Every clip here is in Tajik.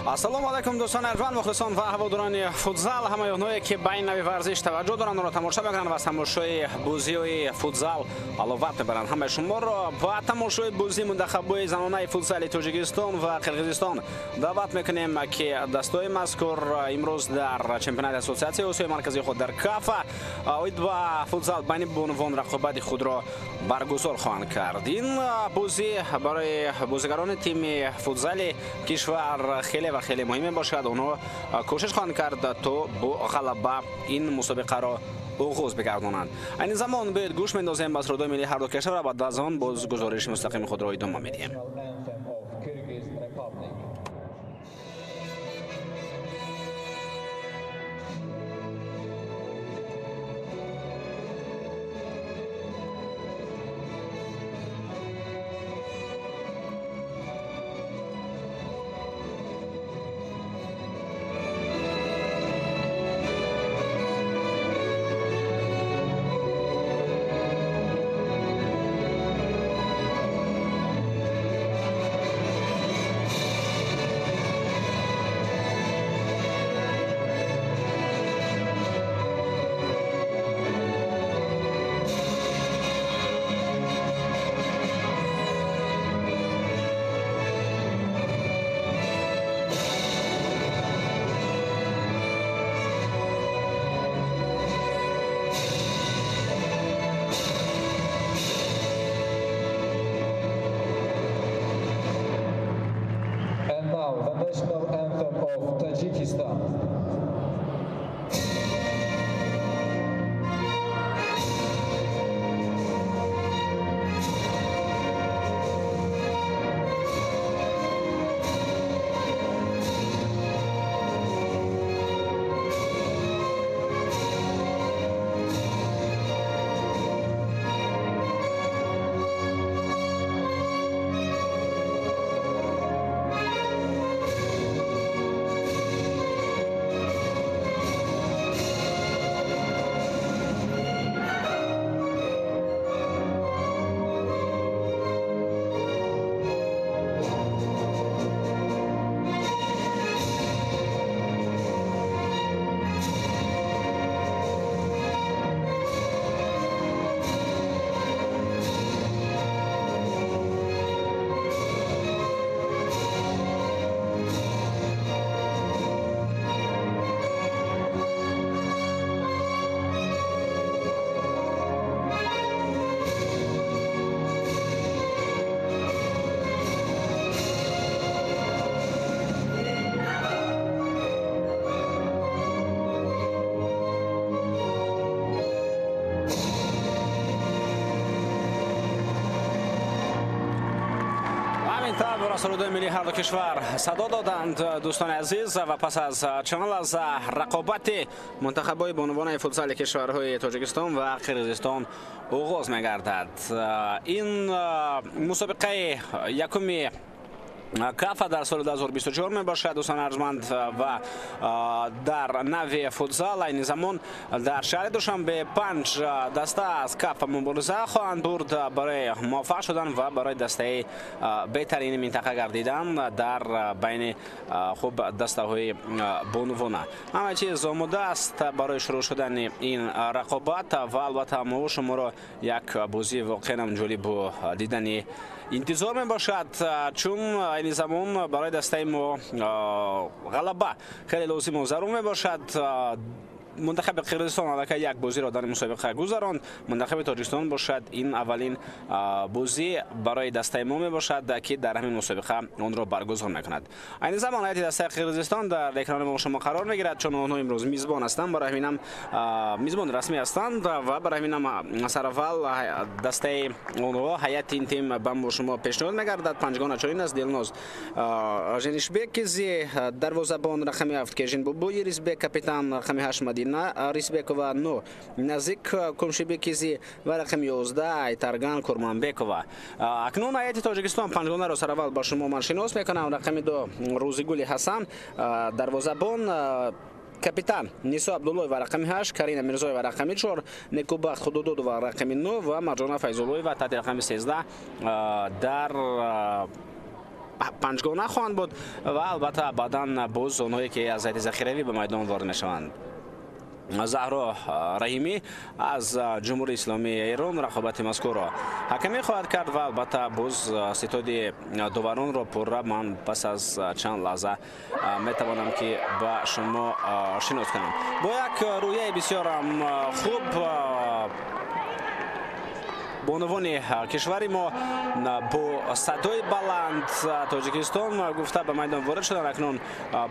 Ассалому алайкум, дӯстони арҷманд, мухлисон ва ҳаводорони футзал, ҳамаи онҳое ки ба ин нави варзиш таваҷҷӯҳ доранд, онро тамошо мекунанд ва аз тамошои бозиҳои футзал ҳаловат мебаранд. Ҳамаи шуморо ба тамошои бозии мунтахабҳои занонаи футзали Тоҷикистон ва Қирғизистон даъват мекунем, ки дастаҳои мазкур имрӯз дар чемпионати Ассотсиатсияи Осиёи Марказии худ дар Кафа оид ба футзал байни бонувон рақобати худро баргузор хоҳанд кард. Ин бозӣ барои бозигарони тими футзали кишвар хеле ва хеле муҳим мебошад. Онҳо кӯшиш хоҳанд кард, то бо ғалаба ин мусобиқаро оғоз бигардонанд. Айни замон биёед гӯш мендозем ба сурудҳои миллии ҳарду кишвар ва баъд аз он боз гузориши мустақими худро идома медиҳем. National anthem of Tajikistan. Сурудҳои миллии ҳарду кишвар садо доданд, дӯстони азиз, ва пас аз чанд лаҳза рақобати мунтахабҳои бонувонаи футзали кишварҳои Тоҷикистон ва Қирғизистон оғоз мегардад. Ин мусобиқаи якуми Кафа дар соли 2024 мебошад, дӯстони арҷманд, ва дар нави футзал айни замон дар шаҳри Душанбе 5 даста аз Кафа мубориза хоҳанд бурд барои муваффақ шудан ва барои дастаи беҳтарини минтақа гардидан дар байни хуб дастаҳои бонувона. Ҳама чиз омода аст барои шурӯъ шудани ин рақобат ва албатта мо шуморо як бозии воқеан ҷолибу дидани интизор мебошад, чун айни замон барои дастаи мо ғалаба хеле лозиму зарур мебошад. Мунтахаби Қирғизистон аллакай як бозиро дар ин мусобиқа гузаронд. Мунтахаби Тоҷикистон бошад, ин аввалин бозӣ барои дастаи мо мебошад, ки дар ҳамин мусобиқа онро баргузор мекунад. Айни замон ҳайати дастаи Қирғизистон дар экрани мо шумо қарор мегирад, чун онҳо имрӯз мизбон ҳастанд, барои ҳаминам мизбони расмӣ ҳастанд ва барои ҳаминам сараввал дастаи онҳо, ҳайати ин тим ба мо шумо пешниҳод мегардад. Панҷгона чунин аст: Дилноз Женишбекизи, дарвозабон рақами 7 Кежин Бубуи Рисбек, капитан рақами 8 Мадина Рисбекова, 9 Назик Кумшибекизи ва рақами 11 Айтарган Курманбекова. Акнун ҳайати Тоҷикистон панҷгонаро сараввал ба шумо ман шинос мекунам. Рақами 2 Рӯзигули Ҳасан, дарвозабон, капитан Нисо Абдуллоева рақами 8, Карина Мирзоева рақами 4, Некубахт Худудудова рақами 9 ва Марҷона Файзуллоева таҳти рақами 13 дар панҷгона хоҳанд буд ва албатта баъдан боз онҳое ки аз ҳайати захиравӣ ба майдон ворид мешаванд. Заҳро Раҳимӣ аз Ҷумҳурии Исломии Эрон рақобати мазкурро ҳакамӣ хоҳад кард ва албатта боз ситоди доваронро пурра ман пас аз чанд лаҳза метавонам ки ба шумо шинос кунам. Бо як рӯяи бисёрам хуб бонувони кишвари мо бо садои баланд Тоҷикистон гуфта ба майдон ворид шуданд. Акнун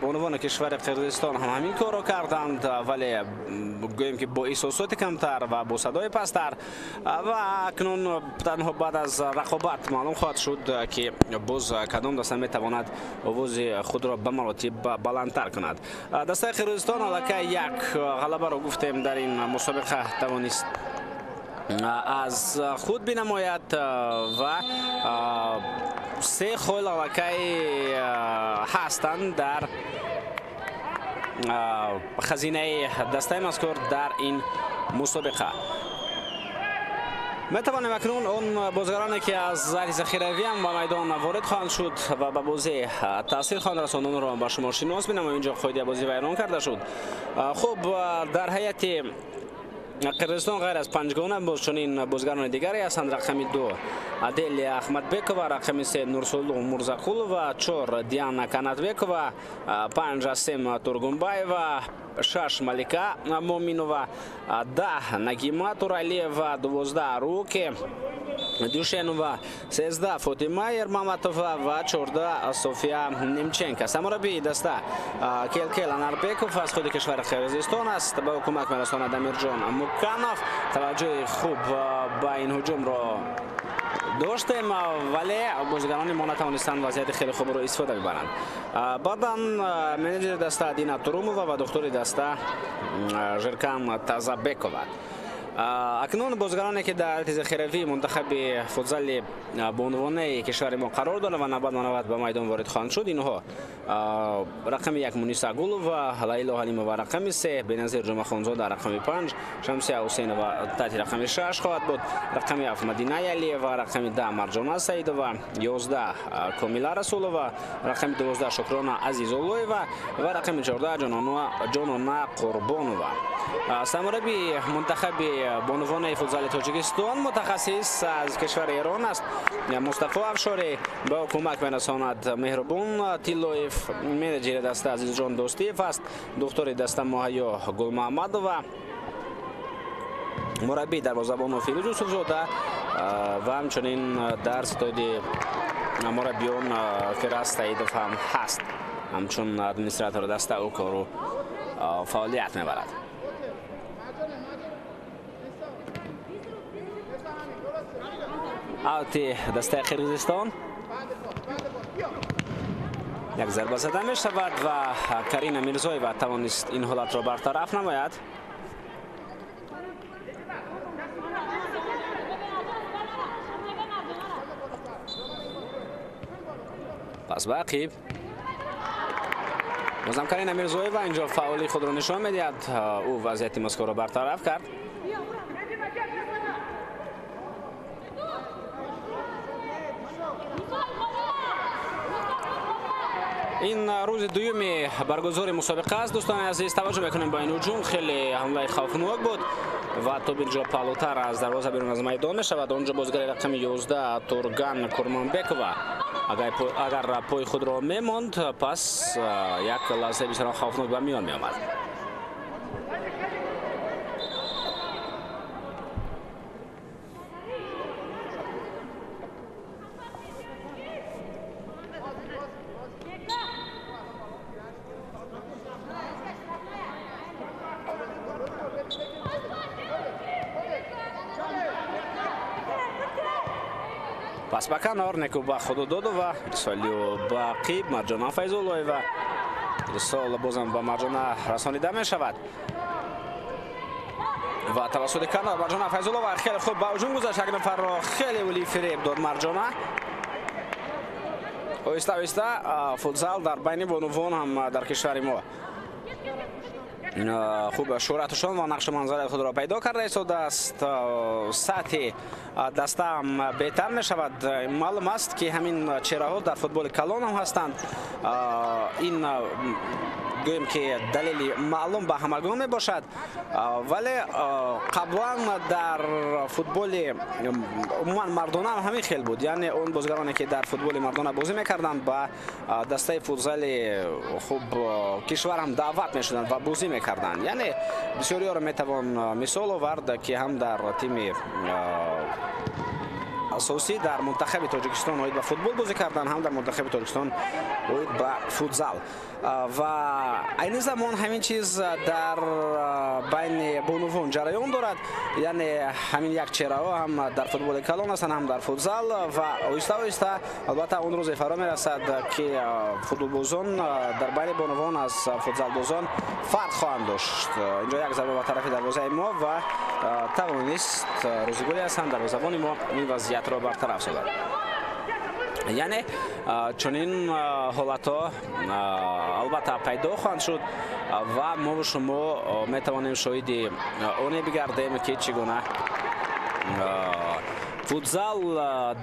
бонувони кишвари Қирғизистон ҳам ҳамин корро карданд, вале гӯем ки бо эҳсосоти камтар ва бо садои пасттар. Ва акнун танҳо баъд аз рақобат маълум хоҳад шуд ки боз кадом даста метавонад овози худро ба маротиб баландтар кунад. Дастаи Қирғизистон аллакай як ғалабаро гуфтем дар ин мусобиқа тавонист аз худ бинамояд ва се хол аллакай ҳастанд дар хазинаи дастаи мазкур дар ин мусобиқа. Метавонем акнун он бозигароне ки аз ҳайати захиравиам ба майдон ворид хоҳанд шуд ва ба бозӣ таъсир хоҳанд расонд, онро ба шумо шинос бинамоем. Инҷо қоидаи бозӣ вайрон карда шуд. Хуб, дар ҳайати Қирғизистон ғайр аз панҷгона боз чунин бозигарони дигаре ҳастанд. Рақами 2 Аделия Аҳмадбекова, рақами 3 Нурсулу Мурзақулова, 4 Диана Канатбекова, 5 Асем Тургунбаева, 6 Малика Моминова, 10 Нагима Туралиева, 12 Руке Дюшенова, 13 Фотима Ермаматова ва 14 София Немченко. Самурабии даста Келкел Анарбеков аз худи кишвари Қирғизистон аст. Ба ӯ кӯмак мерасонад Амирҷон Муканов. Таваҷҷӯҳи хуб ба ин ҳуҷумро доштем, вале бозигарони мо натавонистанд вазъияти хеле хубро истифода бибаранд. Баъдан менеҷери даста Дина Турумова ва духтури даста Жиркан Тазабекова. Акнун бозигароне ки дар ҳайати захиравии мунтахаби футзали бонувонаи кишвари мо қарор доранд ва навбат ба навбат ба майдон ворид хоҳанд шуд, инҳо рақами 1 Муниса Гулова, Лайло Ҳалимова рақами 3, Беназир Ҷумъахонзода рақами 5, Шамсия Ҳусейнова таҳти рақами 6 хоҳад буд, рақами 7 Мадина Ялиева, рақами 10 Марҷона Саидова, 11 Комила Расулова, рақами 12 Шукрона Азизуллоева ва рақами 14 Ҷонона Қурбонова. Самурабии мунтахаби бонувонаи футзали Тоҷикистон мутахассис аз кишвари Эрон аст. Мустафо Афшорӣ ба ӯ кӯмак мерасонад Меҳрубон Тиллоев, менеҷери даста Азизҷон Дӯстиев аст, духтури даста Муҳайё Гулмаҳмадова, мураббии дарвозабону Фирӯз Юсуфзода ва ҳамчунин дар ситоди мураббиён Фираз Саидов ҳам ҳаст. Ҳамчун администратори даста ӯ кору фаъолият мебарад. Аути дастаи Қирғизистон як зарба зада мешавад ва Карина Мирзоева тавонист ин ҳолатро бартараф намояд. Пас ба ақиб бозам Карина Мирзоева инҷо фаъолии худро нишон медиҳад. Ӯ вазъияти мазкурро бартараф кард. Ин рӯзи дуюми баргузори мусобиқа аст. Дӯстони азиз, таваҷҷӯҳ мекунем ба ин ҳуҷум. Хеле ҳамлаи хавфнок буд ва тоб инҷо паҳлӯтар аз дарвоза берун аз майдон мешавад. Онҷо бозигари рақами 11 Турган Курманбекова агар пои худро мемонд, пас як лаҳзаи бисёр хавфнок ба миён меомад. Пас ба канор Некуба Худододова, ирсолио ба қиб Марҷона Файзуллоева. Ирсол бозам ба Марҷона расонида мешавад ва тавассути канор Марҷона Файзуллоева хеле хуб ба ҳуҷум гузашт. Як нафарро хеле олӣ фиреб дод Марҷона. Оҳиста оҳиста футзал дар байни бонувон ҳам дар кишвари мо Хуб, шӯҳраташон ва нақшу манзараи худро пайдо карда истодааст. Сатҳи даста ҳам беҳтар мешавад. Маълум аст, ки ҳамин чеҳраҳо дар футболи калон ҳам ҳастанд. Ин гӯем, ки далели маълум ба ҳамагон мебошад, вале қаблан дар футболи умуман мардона ҳам ҳамин хел буд. Яъне он бозигароне, ки дар футболи мардона бозӣ мекарданд, ба дастаи футзали хуб кишвар ҳам даъват мешуданд ва бозӣ мекарданд. Яъне бисёриёро метавон мисол овард, ки ҳам дар тими асосӣ дар мунтахаби Тоҷикистон оид ба футбол бозӣ карданд, ҳам дар мунтахаби Тоҷикистон оид ба футзал. Ва айни замон ҳамин чиз дар байни бонувон ҷараён дорад. Яъне ҳамин як чеҳраҳо ҳам дар футболи калон ҳастанд, ҳам дар футзал, ва оҳиста оҳиста албатта он рӯзе фаро мерасад, ки футболбозон дар байни бонувон аз футзалбозон фарқ хоҳанд дошт. Инҷо як зарба ба тарафи дарвозаи мо ва тавонист Рӯзигули ҳастанд дарвозабони мо ин вазъиятро бартараф созад. Яъне чунин ҳолатҳо албатта пайдо хоҳанд шуд ва мову шумо метавонем шоҳиди оне бигардем, ки чӣ гуна футзал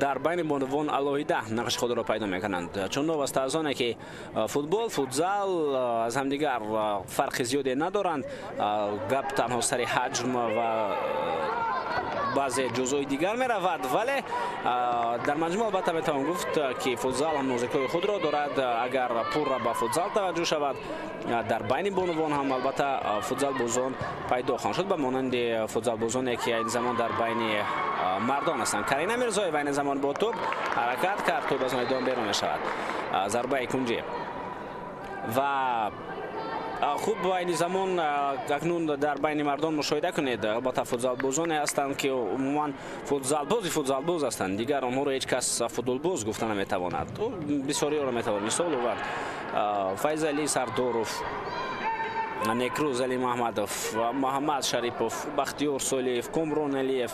дар байни бонувон алоҳида нақши худро пайдо мекунанд. Чун новаста аз оне, ки футбол, футзал аз ҳамдигар фарқи зиёде надоранд, гап танҳо сари ҳаҷм ва баъзе ҷузъҳои дигар меравад, вале дар маҷмӯъ албатта метавон гуфт, ки футзал ҳам нозикҳои худро дорад. Агар пурра ба футзал таваҷҷӯҳ шавад, дар байни бонувон ҳам албатта футзалбозон пайдо хоҳанд шуд, ба монанди футзалбозоне, ки айни замон дар байни мардон ҳастанд. Карина Мирзоева айни замон бо тӯб ҳаракат кард, тӯб аз майдон берун мешавад. Зарбаи кунҷӣ ва хуб айни замон акнун дар байни мардон мушоҳида кунед, албатта футзалбозоне ҳастанд, ки умуман футзалбоз ҳастанд. Дигар онҳоро ҳеҷ кас футболбоз гуфта наметавонад. Бисёриёро метавон мисол овард: Файзали Сардоров, Некрӯз Али Маҳмадов, Муҳаммад Шарипов, Бахтиёр Солиев, Комрон Алиев,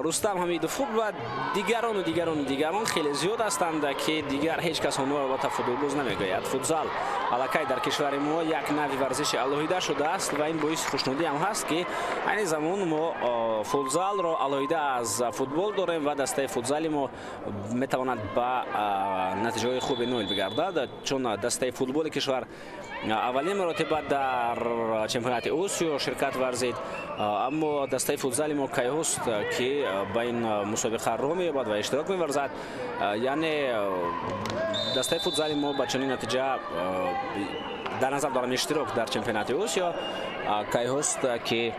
Рустам Ҳамидов, хуб ва дигарону дигарону дигарон хеле зиёд ҳастанд, ки дигар ҳеҷ кас онҳоро албатта футболбоз намегӯяд. Футзал аллакай дар кишвари мо як нави варзиши алоҳида шудааст ва ин боиси хушнудӣ ҳам ҳаст, ки айни замон мо футзалро алоҳида аз футбол дорем ва дастаи футзали мо метавонад ба натиҷаҳои хуби ноил бигардад, чун дастаи футболи кишвар аввалин маротиба дар чемпионати Осиё ширкат варзид, аммо дастаи футзали мо кайҳост, ки ба ин мусобиқа роҳ меёбад ва иштирок меварзад. Яъне дастаи футзали мо ба чунин натиҷа, дар назар дорам иштирок дар чемпионати Осиё, кайҳост, ки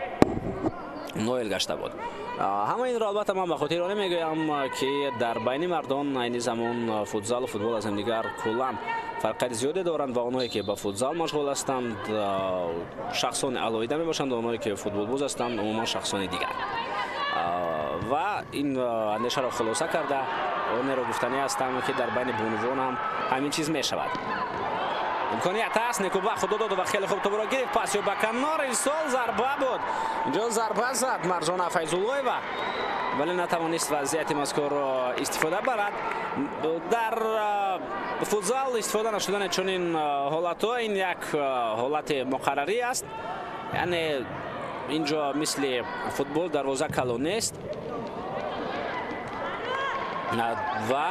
ноил гашта буд. Ҳама инро албатта ман ба хотири оне мегӯям, ки дар байни мардон айни замон футзалу футбол аз ҳамдигар куллан фарқияти зиёде доранд ва онҳое, ки ба футзал машғул ҳастанд, шахсони алоҳида мебошанд, ва онҳое, ки футболбоз ҳастанд, умуман шахсони дигар. Ва ин андешаро хулоса карда онеро гуфтанӣ ҳастам, ки дар байни бонувон ҳам ҳамин чиз мешавад. Имконият ҳаст, Некубахт Худододова хеле хуб тӯбро гирифт, пас ё ба канор, ирсол зарба буд. Инҷо зарба зад Марҷона Файзуллоева, вале натавонист вазъияти мазкурро истифода барад. Дар футзал истифода нашудани чунин ҳолатҳо ин як ҳолати муқаррарӣ аст. Яъне инҷо мисли футбол дарвоза калон нест ва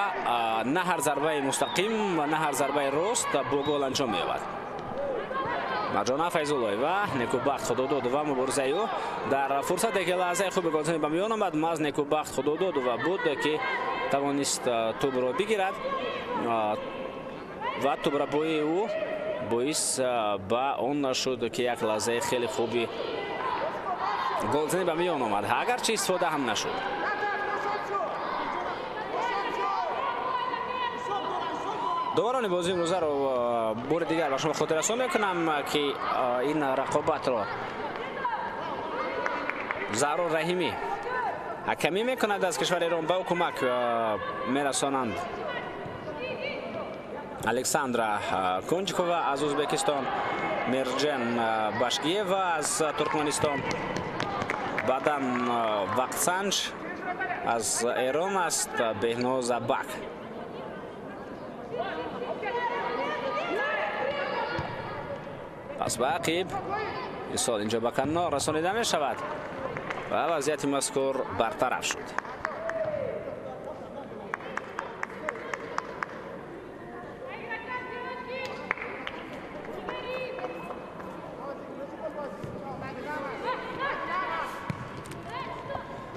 на ҳар зарбаи мустақим ва на ҳар зарбаи рост бо гол анҷом меёбад. Марҷона Файзуллоева, Некубахт Худододова, муборизаи ӯ дар фурсате, ки лаҳзаи хуби голзанӣ ба миён омад, маз Некубахт Худододова буд, ки тавонист тӯбро бигирад ва тӯбрабоии ӯ боис ба он шуд, ки як лаҳзаи хеле хуби голзанӣ ба миён омад, агарчи истифода ҳам нашуд. Доварони бозии имрӯзаро бори дигар ба шумо хотиррасон мекунам, ки ин рақобатро Заҳро Раҳимӣ ҳакамӣ мекунад аз кишвари Эрон, ба ӯ кӯмак мерасонанд Александра Кончикова аз Ӯзбекистон, Мерҷен Башгиева аз Туркманистон, баъдан Вақтсанҷ аз Эрон аст, Беҳноз Абак. Пас ба ақиб. Ирсол инҷо ба канор расонида мешавад ва вазъияти мазкур бартараф шуд.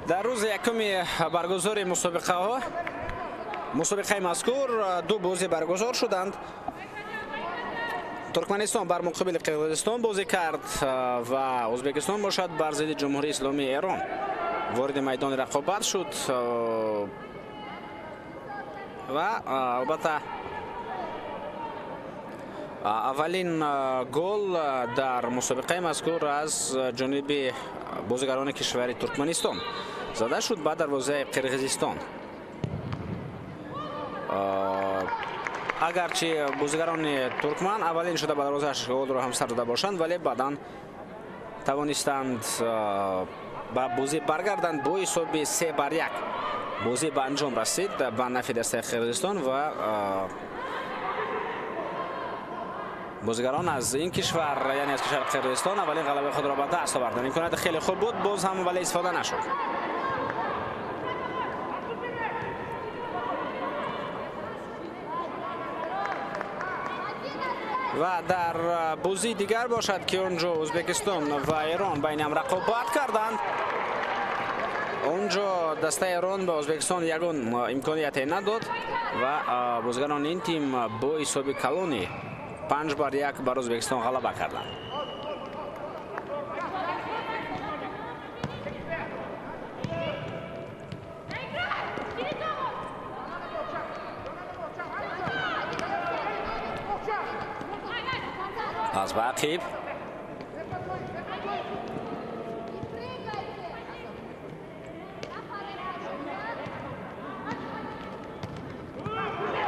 Дар рӯзи якуми баргузори мусобиқаи мазкур ду бозӣ баргузор шуданд. Туркманистон бар муқобили Қирғизистон бозӣ кард ва Ӯзбекистон бошад бар зидди Ҷумҳурии Исломии Эрон вориди майдони рақобат шуд ва албатта аввалин гол дар мусобиқаи мазкур аз ҷониби бозигарони кишвари Туркманистон зада шуд ба дарвозаи Қирғизистон. Агарчи бозигарони туркман аввалин шуда ба дарвозааш голро ҳам сар дода бошанд, вале баъдан тавонистанд ба бозӣ баргарданд бо ҳисоби 3-1. Бозӣ ба анҷом расид ба нафи дастаи Қирғизистон ва бозигарон аз ин кишвар, яъне аз кишвари Қирғизистон, аввалин ғалабаи худро ба даст оварданд. Имконияти хеле хуб буд, боз ҳам вале истифода нашуд. Ва дар бозии дигар бошад ки онҷо Ӯзбекистон ва Эрон байни ҳам рақобат карданд. Онҷо дастаи Эрон ба Ӯзбекистон ягон имконияте надод ва бозигарони ин тим бо ҳисоби калони 5-1 бар Ӯзбекистон ғалаба карданд. Пас ба ақиб.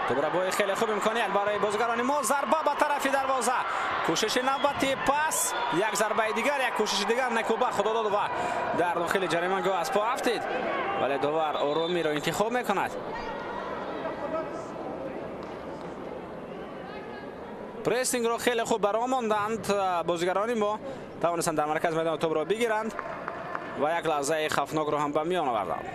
Тӯбрабои хеле хуб, имконият барои бозигарони мо. Зарба ба тарафи дарвоза. Кӯшиши навбати пас, як зарбаи дигар, як кӯшиши дигар. Некуба Худододова дар дохили ҷаримагоҳ аз по афтид, вале довар оромиро интихоб мекунад. Прессингро хеле хуб баромонданд бозигарони мо, тавонистанд дар маркази майдон тӯбро бигиранд ва як лаҳзаи хавфнокро ҳам ба миён оварданд.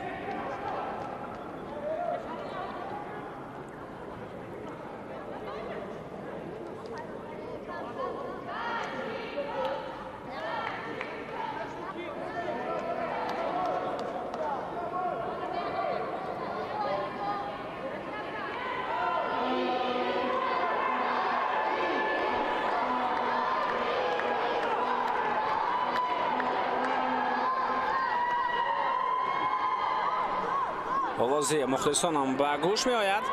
Овози мухлисонам ба гӯш меояд.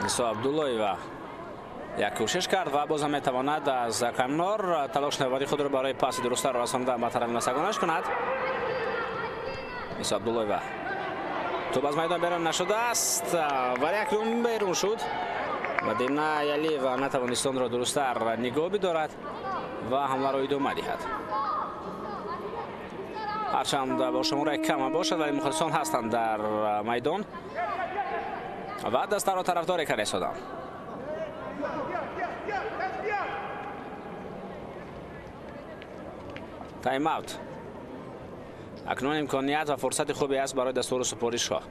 Нисо Абдуллоева як кӯшиш кард ва боз ҳам метавонад аз канор талош навбати худро барои паси дурустарро расонда ба тарафи насагонаш кунад. Нисо Абдуллоева тӯб аз майдон берун нашудааст, вале акнун берун шуд. Мадина Ялиева натавонист онро дурусттар нигоҳ бидорад ва ҳамларо идома диҳад. Ҳарчанд бо шумораи кама бошад, вале мухлисон ҳастанд дар майдон ва дастаро тарафдорӣ карда истоданд. Тайм-аут. Акнун имконият ва фурсати хубе аст барои дастуру супоришҳо.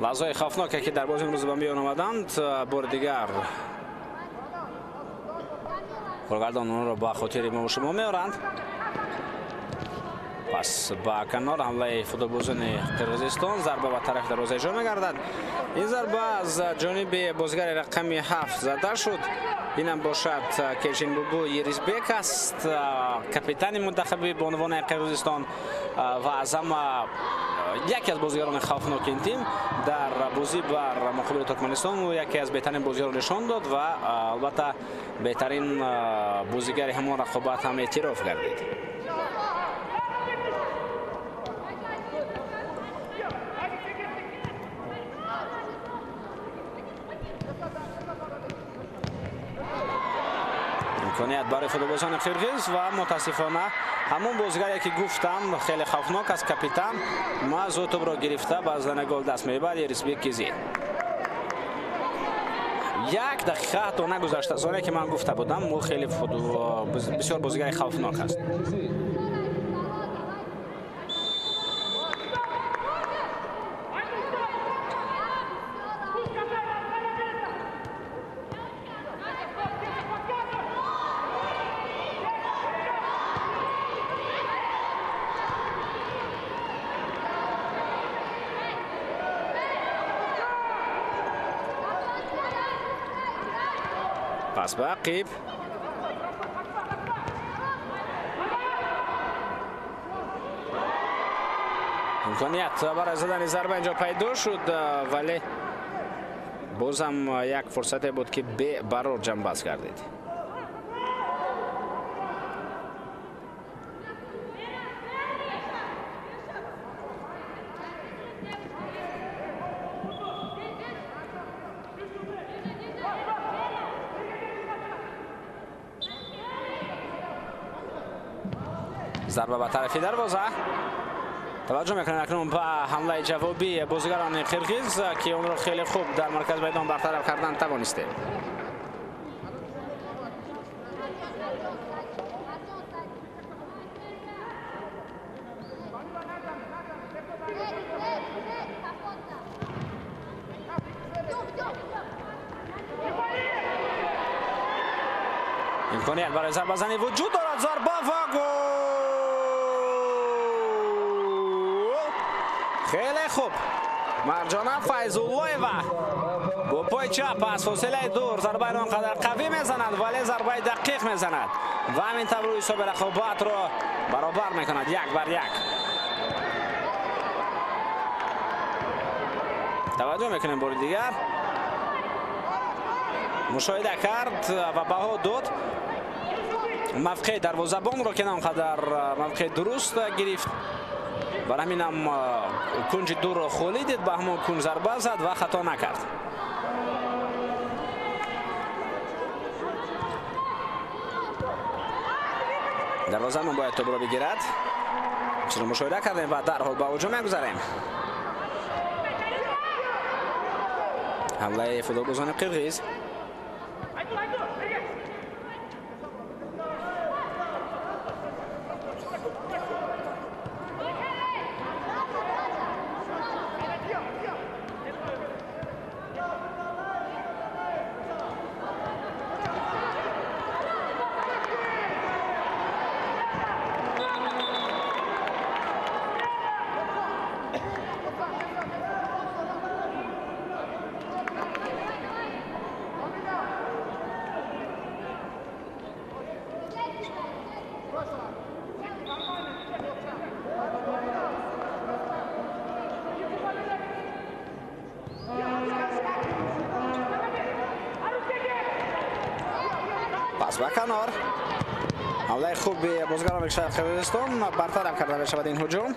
Лаҳзаҳои хавфноке ки дар бозии имрӯз ба миён омаданд, бори дигар коргардон онро ба хотири мо шумо меоранд. Пас ба канор ҳамлаи футболбозони Қирғизистон, зарба ба тарафи дарвоза иҷро мегардад. Ин зарба аз ҷониби бозигари рақами 7 зада шуд. Инам бошад Кешинбубу Еризбек аст, капитани мунтахаби бонувони Қирғизистон ва аз ҳама яке аз бозигарони хавфноки ин тим дар бозӣ бар муқобили Туркманистон ӯ яке аз беҳтарин бозиҳоро нишон дод ва албатта беҳтарин бозигари ҳамон рақобат ҳам эътироф гардид. Имконият барои футболбозони қирғиз ва мутаассифона ҳамон бозигаре ки гуфтам хеле хавфнок аст, капитан маҳз ӯ тӯбро гирифта ба задани гол даст мебарад. Ерисбек Кизи. Як дақиқа ҳатто нагузашта аз оне ки ман гуфта будам, ӯ хеле бисёр бозигари хавфнок аст. پس به عقیب. امکانیت برای زدن ضربه اینجا پیدا شد، ولی بازم یک فرصت بود که به برار جنباز کردید. ضربه به طرف دروازه. توجه میکنن اکنون به حمله جوابی بازیگران قرقیز که اون رو خیلی خوب در مرکز میدان برطرف کردن توانستیم. امکانیت برای ضربه زنی وجود دارد. ضربه و گل. خیلی خوب مرجانه فیض‌الله‌ایوا با پای چپ از فاصله دور ضربه را آنقدر قوی میزند ولی ضربه دقیق میزند و همین طور روی حساب رقابت را برابر میکند، 1-1. توجه میکنیم بار دیگر مشاهده کرد و بها داد. موقع دروازه‌بان را که آنقدر موقع درست گرفت، برای همین هم کنج دور را خالی دید، به همون کنج ضربه زد و خطا نکرد. دروازه‌بان باید توپ را بگیرد. چیز مشاهده کردیم و در حال به هجوم می‌گذاریم. حمله فوتبالبازان قرقیز. پس به کنار. حمله خوب بازیگران کشور قرقیزستان برطرف کرده می شود این هجوم.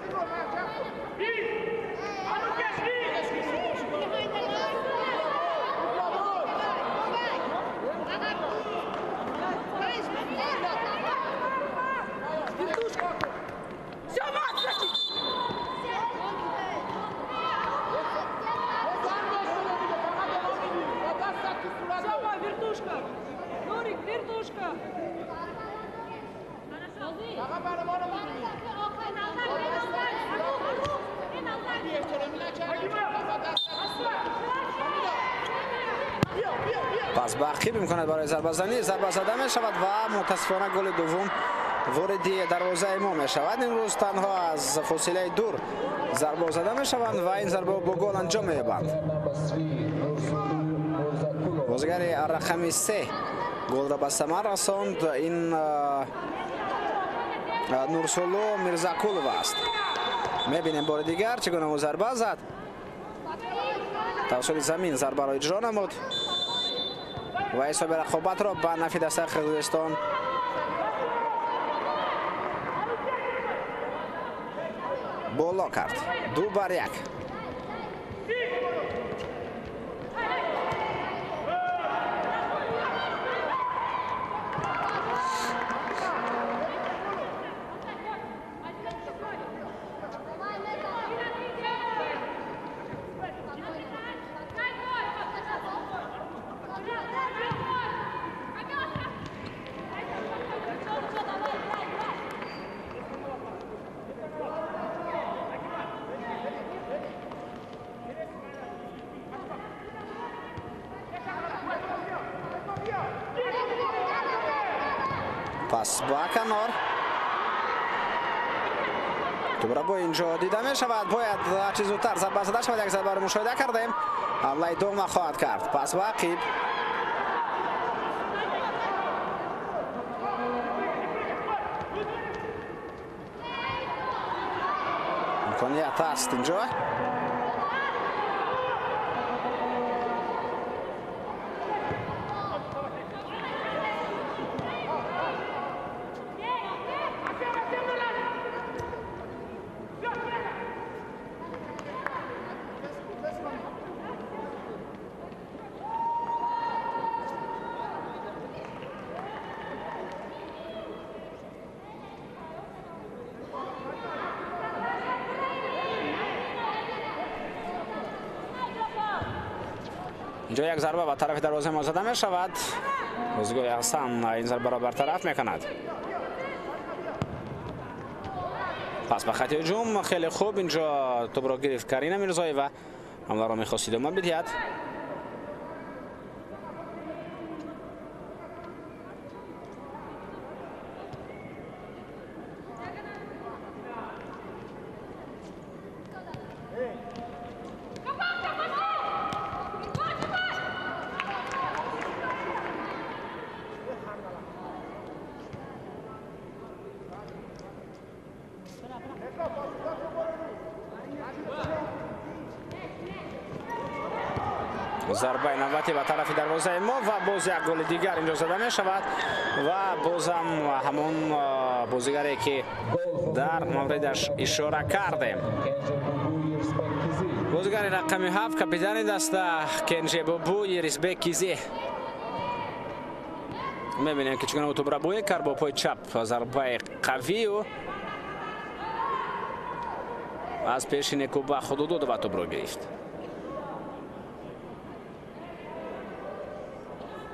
Пас ба ақиб имконият барои зарбазанӣ, зарба зада мешавад ва мутаассифона голи дуввум вориди дарвозаи мо мешавад. Имрӯз танҳо аз фосилаи дур зарбаҳо зада мешаванд ва ин зарбаҳо бо гол анҷом меёбанд. Бозигари рақами 3 голро ба самар расонд. Ин Нурсулу Мирзакулова аст. Мебинем бори дигар чӣ гуна ӯ зарба зад. Тавассути замин зарбаро иҷро намуд ва ҳисоби рақобатро ба нафи дастаи Қирғизистон боло кард. 2-1. Пас ба канор. Тӯбрабо инҷо дида мешавад. Бояд ҳарчи зудтар зарба зада шавад. Як зарбаро мушоҳида кардем. Ҳамлаи дома хоҳад кард. Пас ба ақиб. Имконият аст инҷо. Инҷо як зарба ба тарафи дарвозаи мо зада мешавад. Бозигоҳи Ҳасан ин зарбаро бартараф мекунад. Пас ба хати ҳуҷум хеле хуб инҷо тӯбро гирифт Карина Мирзоева. Ҳамларо мехост идома бидиҳад. Зарбаи навбатӣ ба тарафи дарвозаи мо ва боз як голи дигар инҷо зада мешавад ва бозам ҳамон бозигаре ки дар мавридаш ишора кардем. Бозигари рақами 7, капитани даста Кенжебобу Ерисбек Кизи. Мебинем ки чӣ гуна тӯбрабоӣ кард бо пои чап зарбаи қавию аз пеши Некуба Худудудова тӯбро гирифт.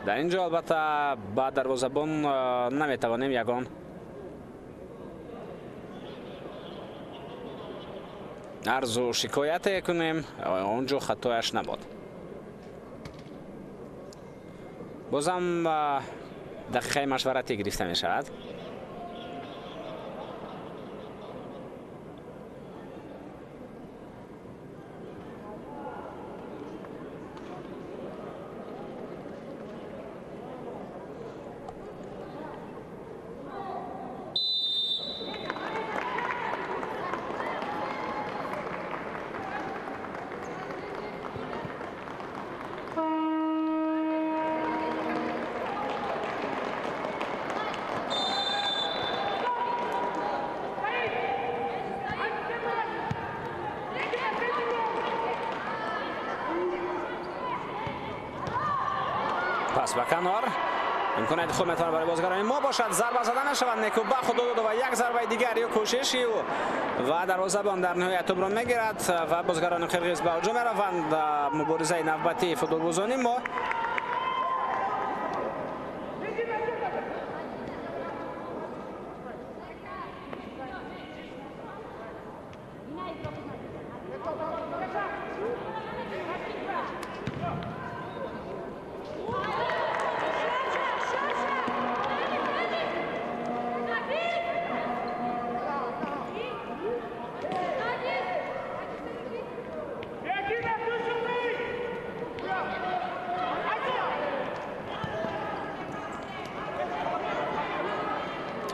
Дар ин ҷо албатта ба дарвозабон наметавонем ягон арзу шикояте кунем, он ҷо хатояш набуд. Бозам дақиқаи машваратӣ гирифта мешавад. Пас ба канор. Имконияти хуб метавонад барои бозигарони мо бошад. Зарба зада мешавад. Некуба Худудудова як зарбаи дигар ё кӯшиши ӯ ва дарвозабон дар ниҳоят тӯбро мегирад ва бозигарони қирғиз ба ҳуҷум мераванд. Муборизаи навбатии футболбозони мо.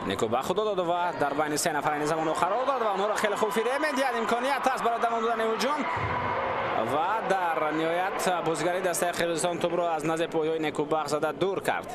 Некубахт Худододова дар байни се нафар ин замон қарор дод ва онҳоро хеле хуб фиреб медиҳад. Имконият аст барои давом додани ҳуҷум ва дар ниҳоят бозигари дастаи Қирғизистон тӯбро аз назди пойҳои Некубахт зада дур кард.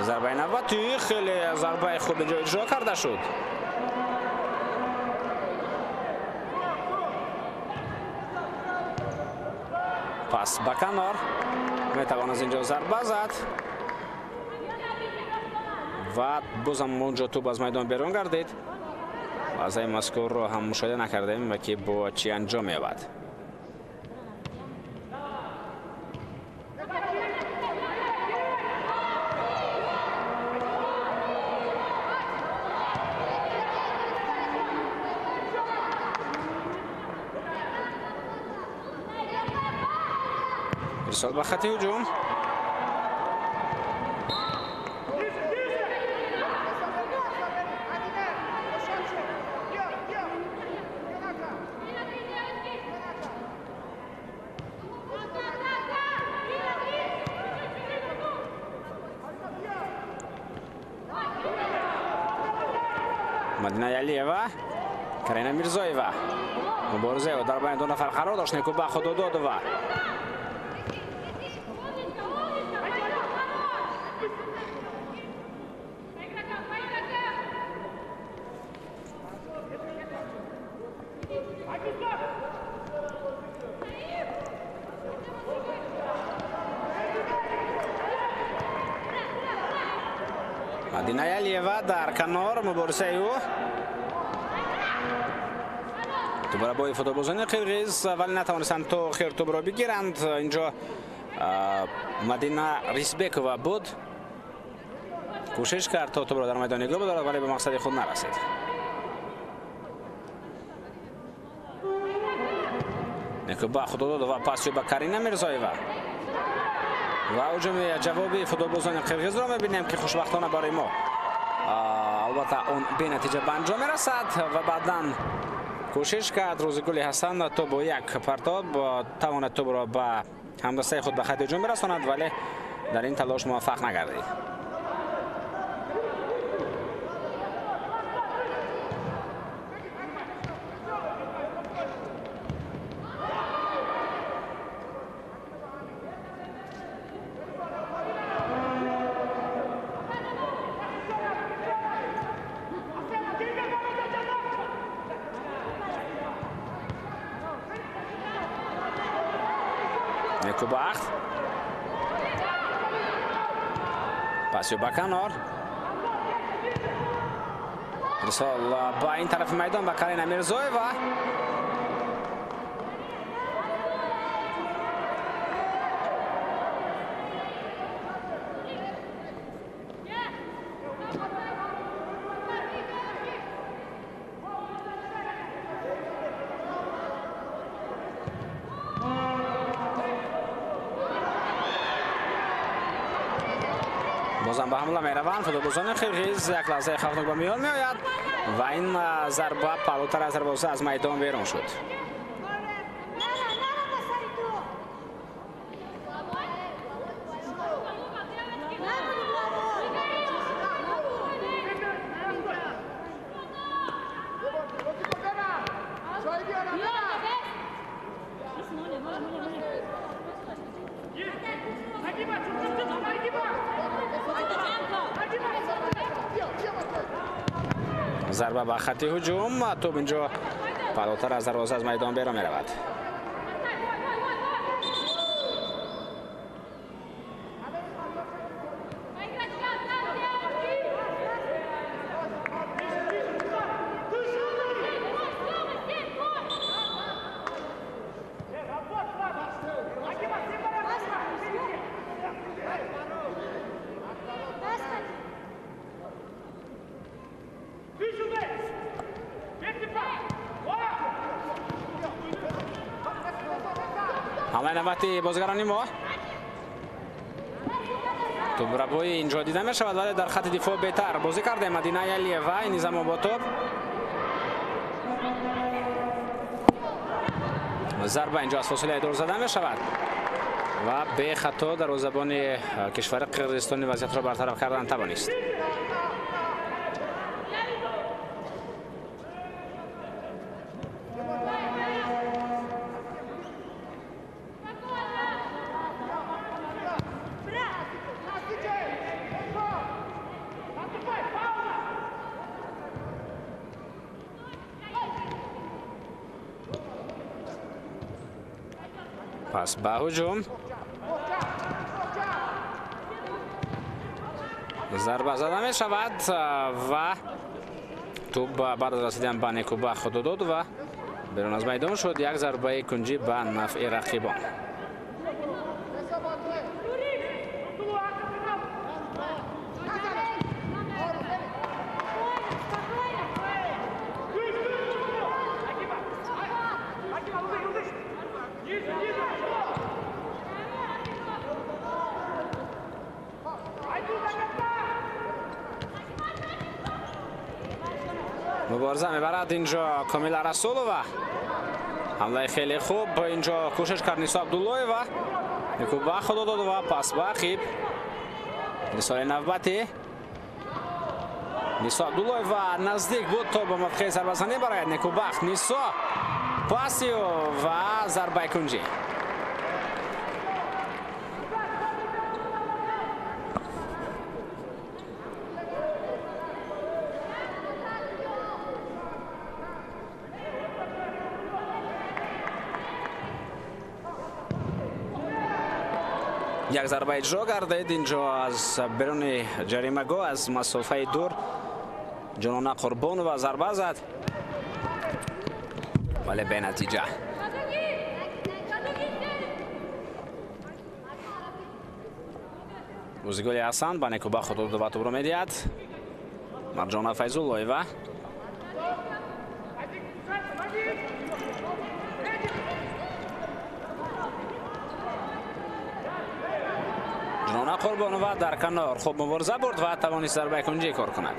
Зарбаи навбатӣ хеле зарбаи хуб инҷо иҷро карда шуд. Пас ба канор метавон аз инҷо зарба зад ва бозам онҷо тӯб аз майдон берун гардид. Лаҳзаи мазкурро ҳам мушоҳида накардем ва ки бо чӣ анҷом меёбад. ارسال به خط هجوم. Мадина Ялиева, Карина Мирзоева. Мубориза дар байни ду нафар қарор дошт. Некубахт Худододова. Мадина Ялиева дар канор муборизаи ӯ. Дубора бо футболбозони қирғиз, вале натавонистанд то охир тӯбро бигиранд. Инҷо Мадина Рисбекова буд. Кӯшиш кард то тӯбро дар майдон нигоҳ бидорад, вале ба мақсади худ нарасид. Некубахт Худододова пас ба Карина Мирзоева. Ва ҳуҷуми ҷавоби футболбозони қирғизро мебинем ки хушбахтона барои мо албатта он бенатиҷа ба анҷом мерасад ва баъдан кӯшиш кард Рӯзигули Ҳасан то бо як партоб тавонад тӯбро ба ҳамдастаи худ ба хати ҳуҷум бирасонад, вале дар ин талош муваффақ нагардид. Некубахт. Пасио ба канор. Ирсол ба ин тарафи майдон ба Карина Мирзоева. Бозам ба ҳамла мераванд футболбозони қирғиз. Як лаҳзаи хавфнок ба миён меояд ва ин зарба паҳлӯтар аз дарвоза аз майдон берун шуд. Зарба ба хати ҳуҷум, тӯб инҷо паҳлӯтар аз дарвоза аз майдон берун меравад. навбати бозигарони мо. Тӯбрабоӣ инҷо дида мешавад, вале дар хати дифоъ беҳтар бозӣ карда Мадина Ялиева. Ин замон бо тӯб зарба инҷо аз фосилаи дур зада мешавад ва бехато дарвозабони кишвари Қирғизистон вазъиятро бартараф кардан тавонист. پس به هجوم ضربه زده می شود و توپ بعد از رسیدن به نیکوبا خود داد و بیرون از میدان شد. یک ضربه کنجی به نفع رقیبان. مبارزه میبرد اینجا کامیلا رسولova. حمله خیلی خوب اینجا کوشش کرد نیسا عبدالله‌ایوا. نیکوبا خدا داد و پس به عقیب. نیسای نوبتی نیسا عبدالله‌ایوا نزدیک بود تا به موقع ضربه زنی برآید. نیکوبخت نیسا پاسی و ضربه کنجی. یک ضربه اجرا گردید اینجا از بیرون جریمه‌گاه از مسافه دور جانانه قربانova ضربه زد ولی به نتیجه. روزگل حسن به نیکوبا خود و توپ رو میدهد. مرجانه فیض‌الله‌ایوا جانانه قربانova در کنار خوب مبارزه برد و توانست ضربه کنجی کار کند.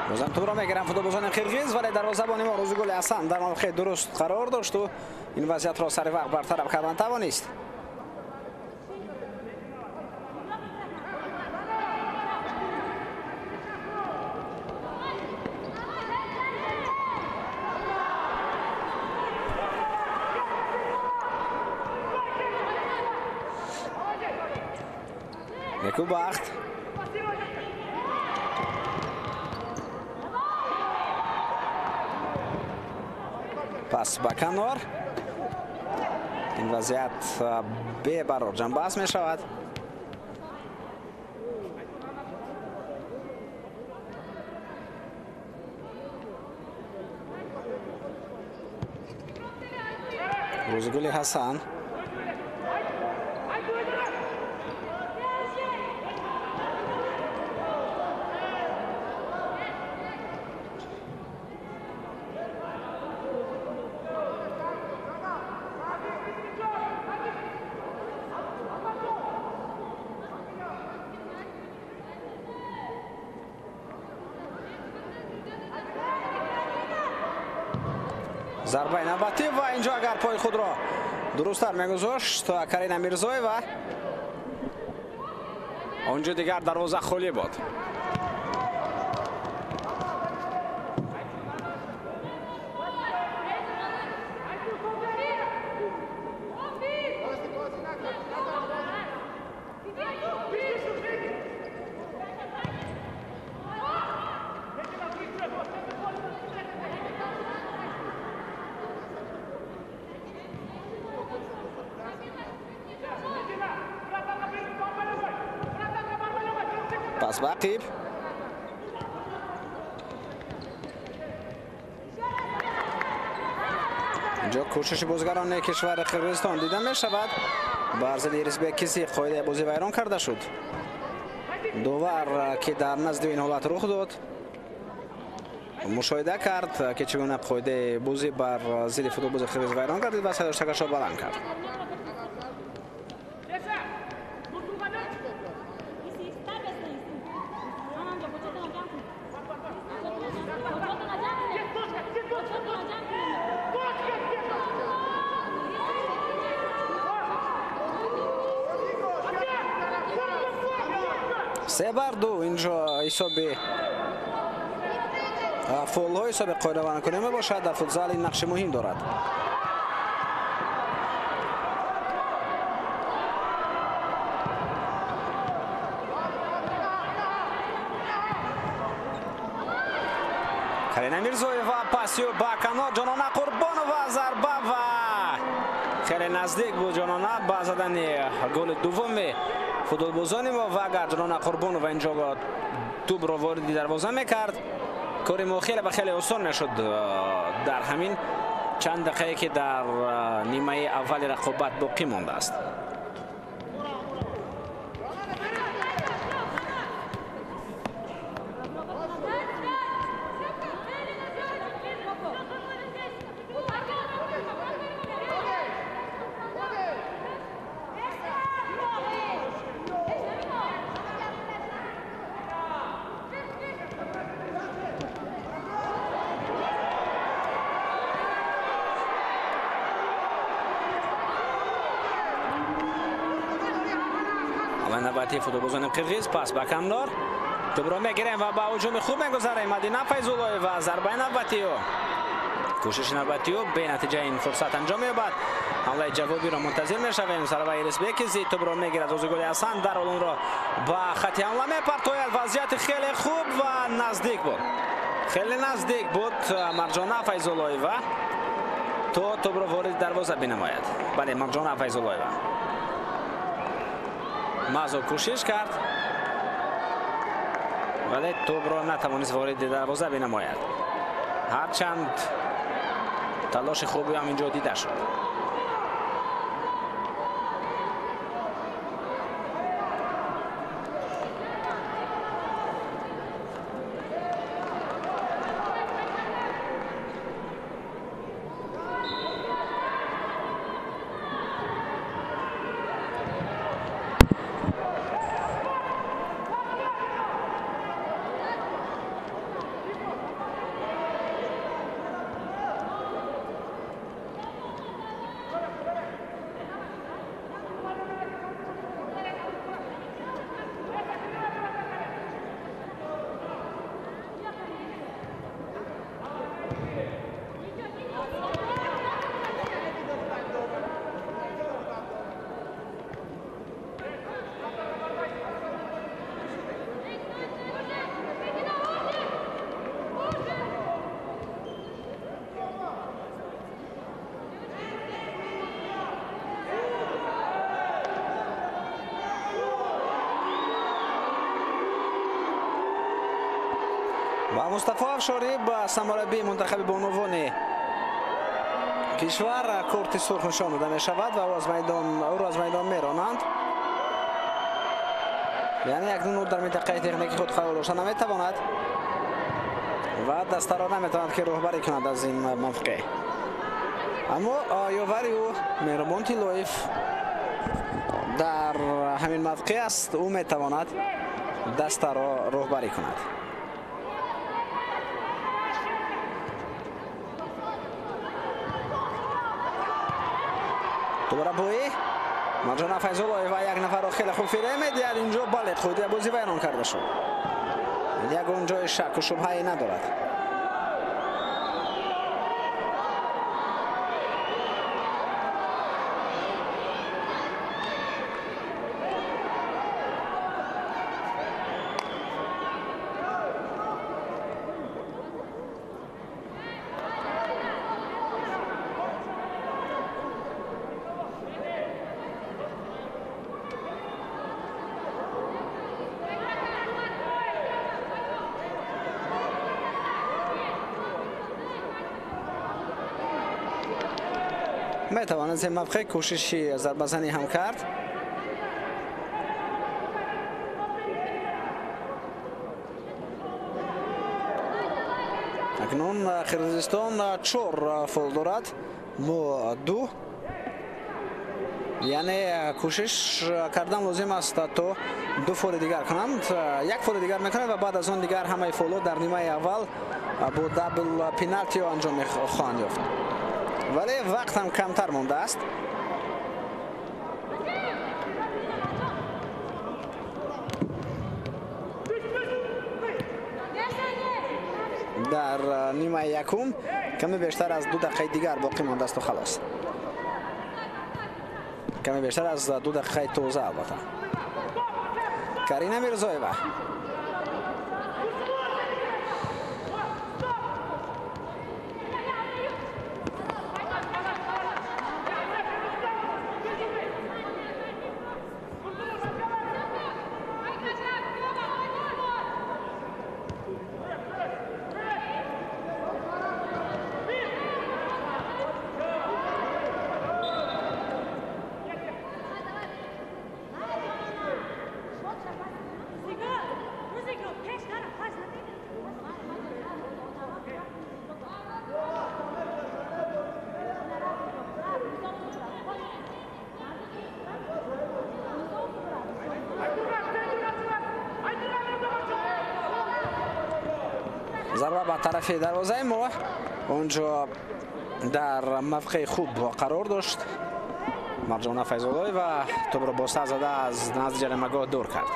بازم توپ را میگیرن فوتبالبازان قرقیز، ولی دروازه‌بان ما روزگل حسن در موقع درست قرار داشت و این وضعیت را سر وقت برطرف کردن توانست. نیکوبخت پس به کنار. این وضعیت به برار جنباز می شود. روزگل حسن ضربه نوبتی و اینجا اگر پای خود را درستتر میگذاشت کارینا میرزایeva آنجا دیگر دروازه خالی بود. پس به عقیب. Инҷо кӯшиши бозигарони кишвари Қирғизистон дида мешавад. Бар зидди Ирисбек Киси қоидаи бозӣ вайрон карда шуд. Довар ки дар назди ин ҳолат рух дод, мушоҳида кард ки чӣ гуна қоидаи бозӣ бар зидди футболбози қирғиз вайрон гардид ва садоштакашро баланд кард. Се бар ду инҷо ҳисоби фолҳои ҳисоби қоидавайронкунӣ мебошад. Дар футзал ин нақши муҳим дорад. Карина Мирзоева пасиё ба канор, Ҷонона Қурбонова зарба ва хеле наздик буд Ҷонона ба задани голи дуввуми футболбозони мо ва агар Ҷонона Қурбонова инҷо тӯбро вориди дарвоза мекард, кори мо хеле ба хеле осон мешуд дар ҳамин чанд дақиқае ки дар нимаи аввали рақобат боқӣ мондааст. Навбати футболбозони қирғиз пас ба канор, тӯбро мегирем ва ба ҳуҷуми хуб мегузарем. Мадина Файзуллоева зарбаи навбатиё, кӯшиши навбатиё бенатиҷа ин фурсат анҷом меёбад. Ҳамлаи ҷавобиро мунтазир мешавем. Зарбаи Ирисбекизи тӯбро мегирад Розиголи Ҳасан, дарҳол онро ба хати ҳамла мепартояд. Вазъияти хеле хуб ва наздик буд, хеле наздик буд Марҷона Файзуллоева то тӯбро вориди дарвоза бинамояд. Бале, Марҷона Файзуллоева мазо кӯшиш кард, вале тӯбро натавонист вориди дарвоза бинамояд. Ҳарчанд талоши хубе ҳам инҷо дида шуд. Ва Мустафо Афшорӣ ба сармураббии мунтахаби бонувони кишвар корти сурх нишон дода мешавад ва ӯро аз майдон меронанд. Яъне акнун ӯ дар минтақаи техникии худ қарор дошта наметавонад ва дастаро наметавонад ки роҳбарӣ кунад аз ин мавқеъ. Аммо ёвари ӯ Меҳрубон Тиллоев дар ҳамин мавқеъ аст, ӯ метавонад дастаро роҳбарӣ кунад. Дубора боӣ Марҷона Файзуллоева як нафарро хеле хуб фиреб медиҳад. Инҷо бале қоидаи бозӣ вайрон карда шуд. Ягон ҷои шаку шубҳае надорад. метавонад ин мавқеъ кӯшиши зарбазанӣ ҳам кард. Акнун Қирғизистон 4 фол дорад, мо 2. Яъне кӯшиш кардан лозим аст то 2 фоли дигар кунанд. 1 фоли дигар мекунанд ва баъд аз он дигар ҳамаи фолҳо дар нимаи аввал бо дабл пеналти анҷом хоҳанд ёфт. Вале вақт ҳам камтар мондааст. Дар нимаи якум каме бештар аз 2 дақиқаи дигар боқӣ мондааст ва халос. Каме бештар аз 2 дақиқаи тоза албатта. Карина Мирзоева. Зарба ба тарафи дарвозаи мо онҷо дар мавқеи хуб қарор дошт. Марҷона Файзуллоева тӯбро бо сар зада аз назди ҷаримагоҳ дур кард.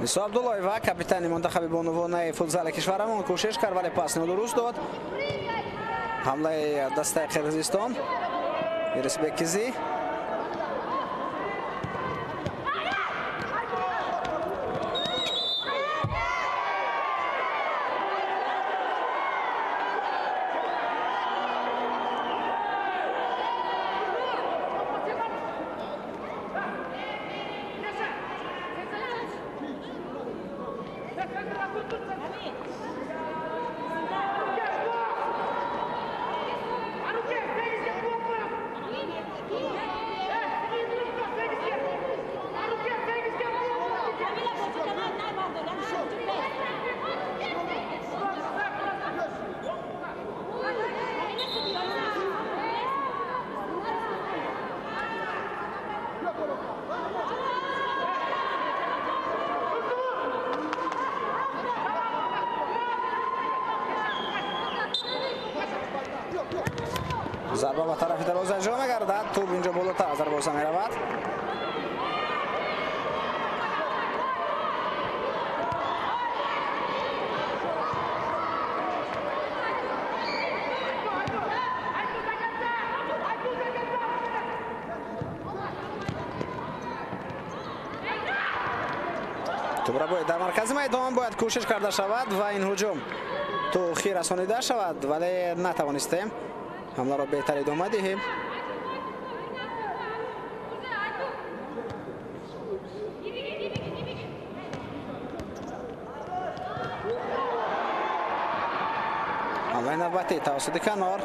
Нисо Абдуллоева, капитани мунтахаби бонувонаи футзали кишварамон, кӯшиш кард, вале пас нодуруст дод. Ҳамлаи дастаи Қирғизистон. Ирисбек Кизи. Зарба ба тарафи дарвоза иҷро мегардад. Тӯб инҷо болотар аз дарвоза меравад. Тӯбра бояд дар маркази майдон бояд кӯшиш карда шавад ва ин ҳуҷум то охир расонида шавад, вале натавонистем ҳамларо беҳтар идома диҳем. Ҳамлаи навбатӣ тавассути канор.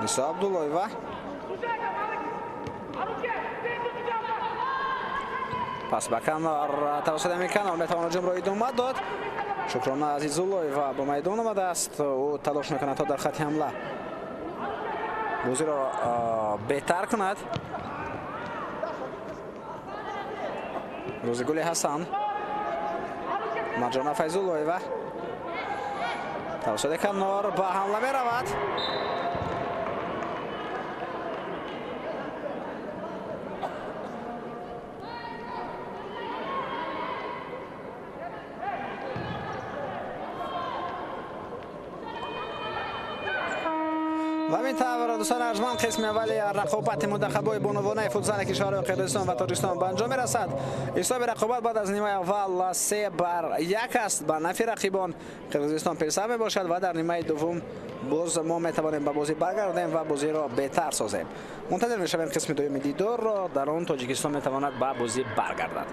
Нисо Абдуллоева. Пас ба канор тавассути ҳамин канор метавонад ҳуҷумро идома дод. Шукрона Азизуллоева ба майдон омадааст. Ӯ талош мекунад то дар хати ҳамла бозиро беҳтар кунад. Рӯзигули Ҳасан, Марҷона Файзуллоева. Тавассути канор ба ҳамла меравад. Ва ҳамин тавр, дӯстони арҷманд, қисми аввали рақобати мунтахабҳои бонувонаи футзали кишварҳои Қирғизистон ва Тоҷикистон ба анҷом мерасад. Ҳисоби рақобат баъд аз нимаи аввал 3-1 аст ба нафи рақибон. Қирғизистон пешсаф мебошад ва дар нимаи дуввум боз мо метавонем ба бозӣ баргардем ва бозиро беҳтар созем. Мунтазир мешавем қисми дуюми дидорро, дар он Тоҷикистон метавонад ба бозӣ баргардад.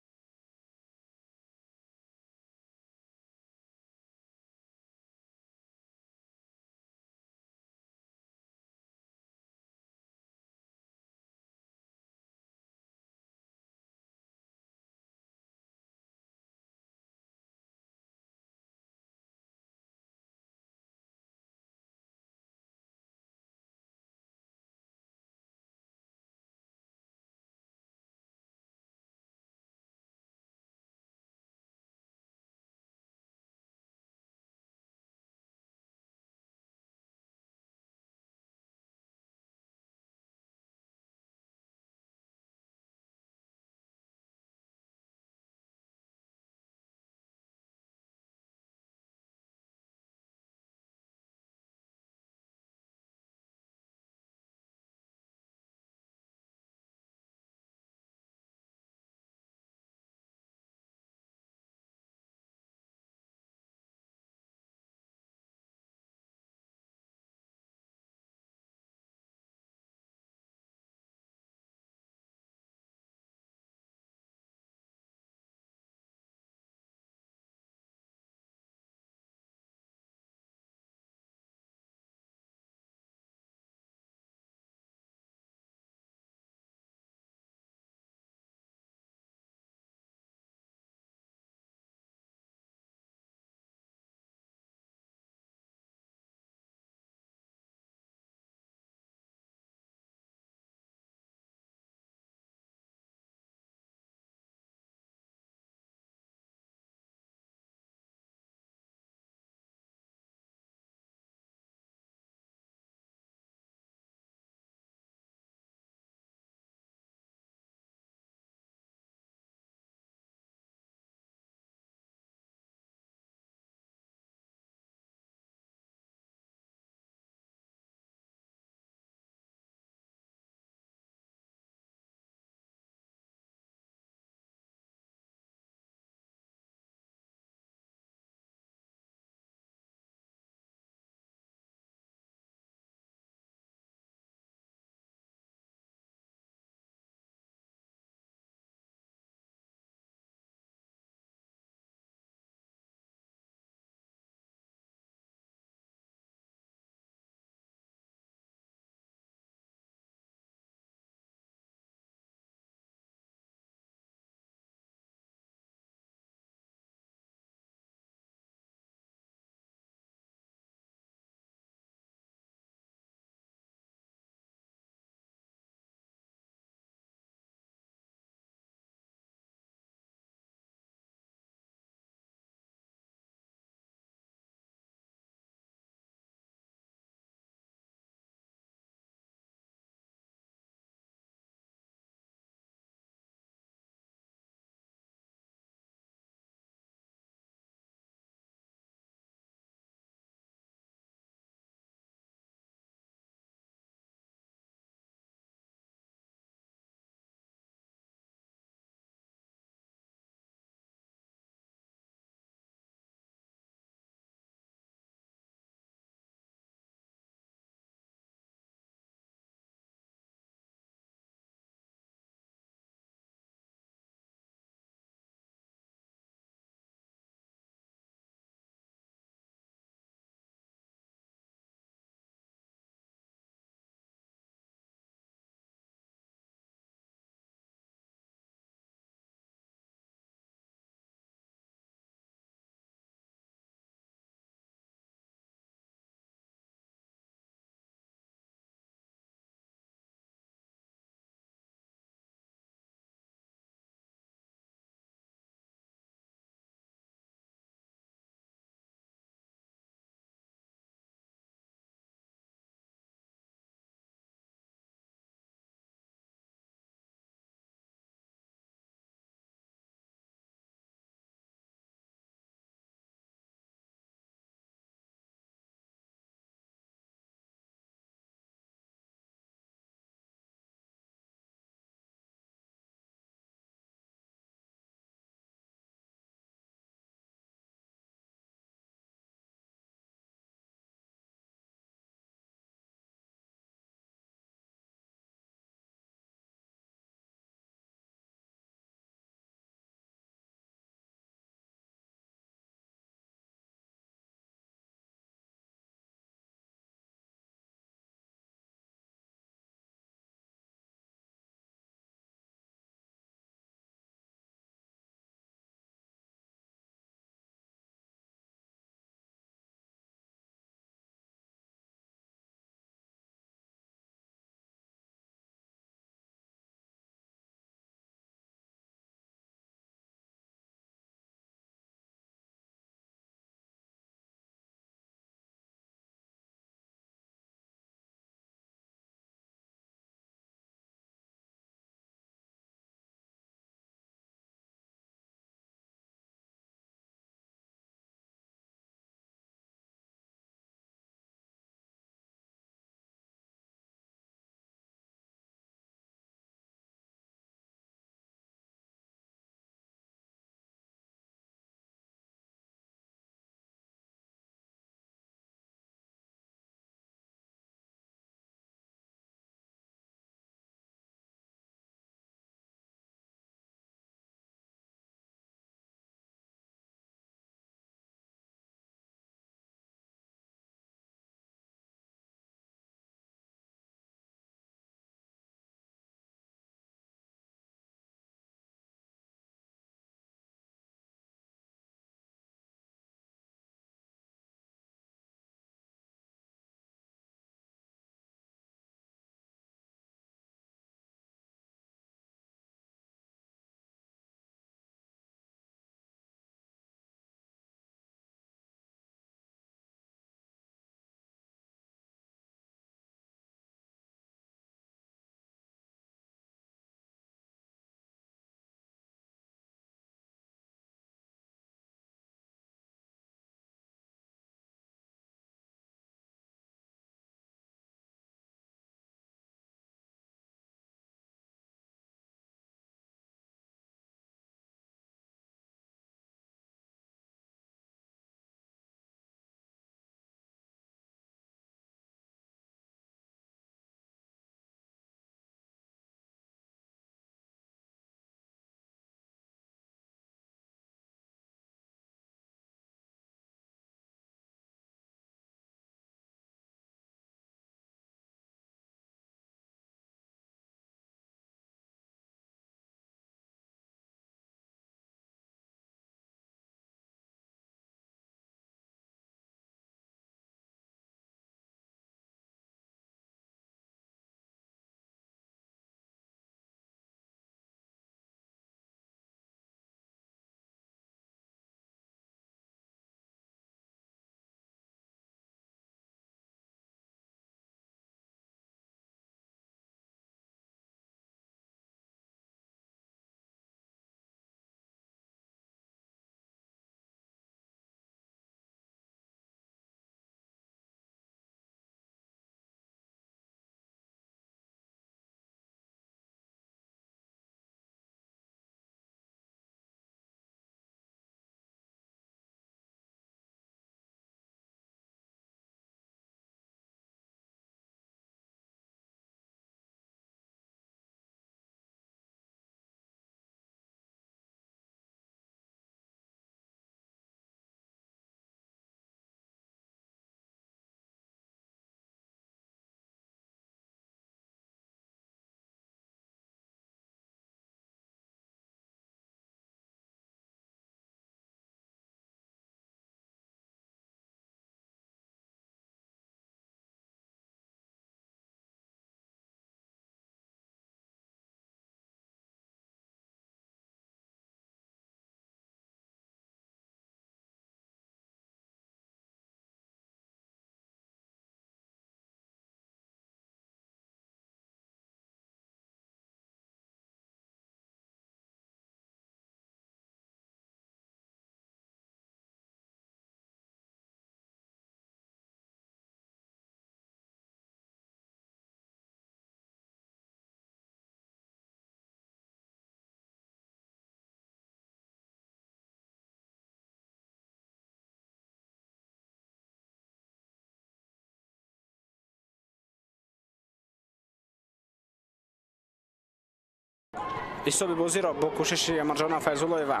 ҳисоби бозиро бо кӯшиши Марҷона Файзуллоева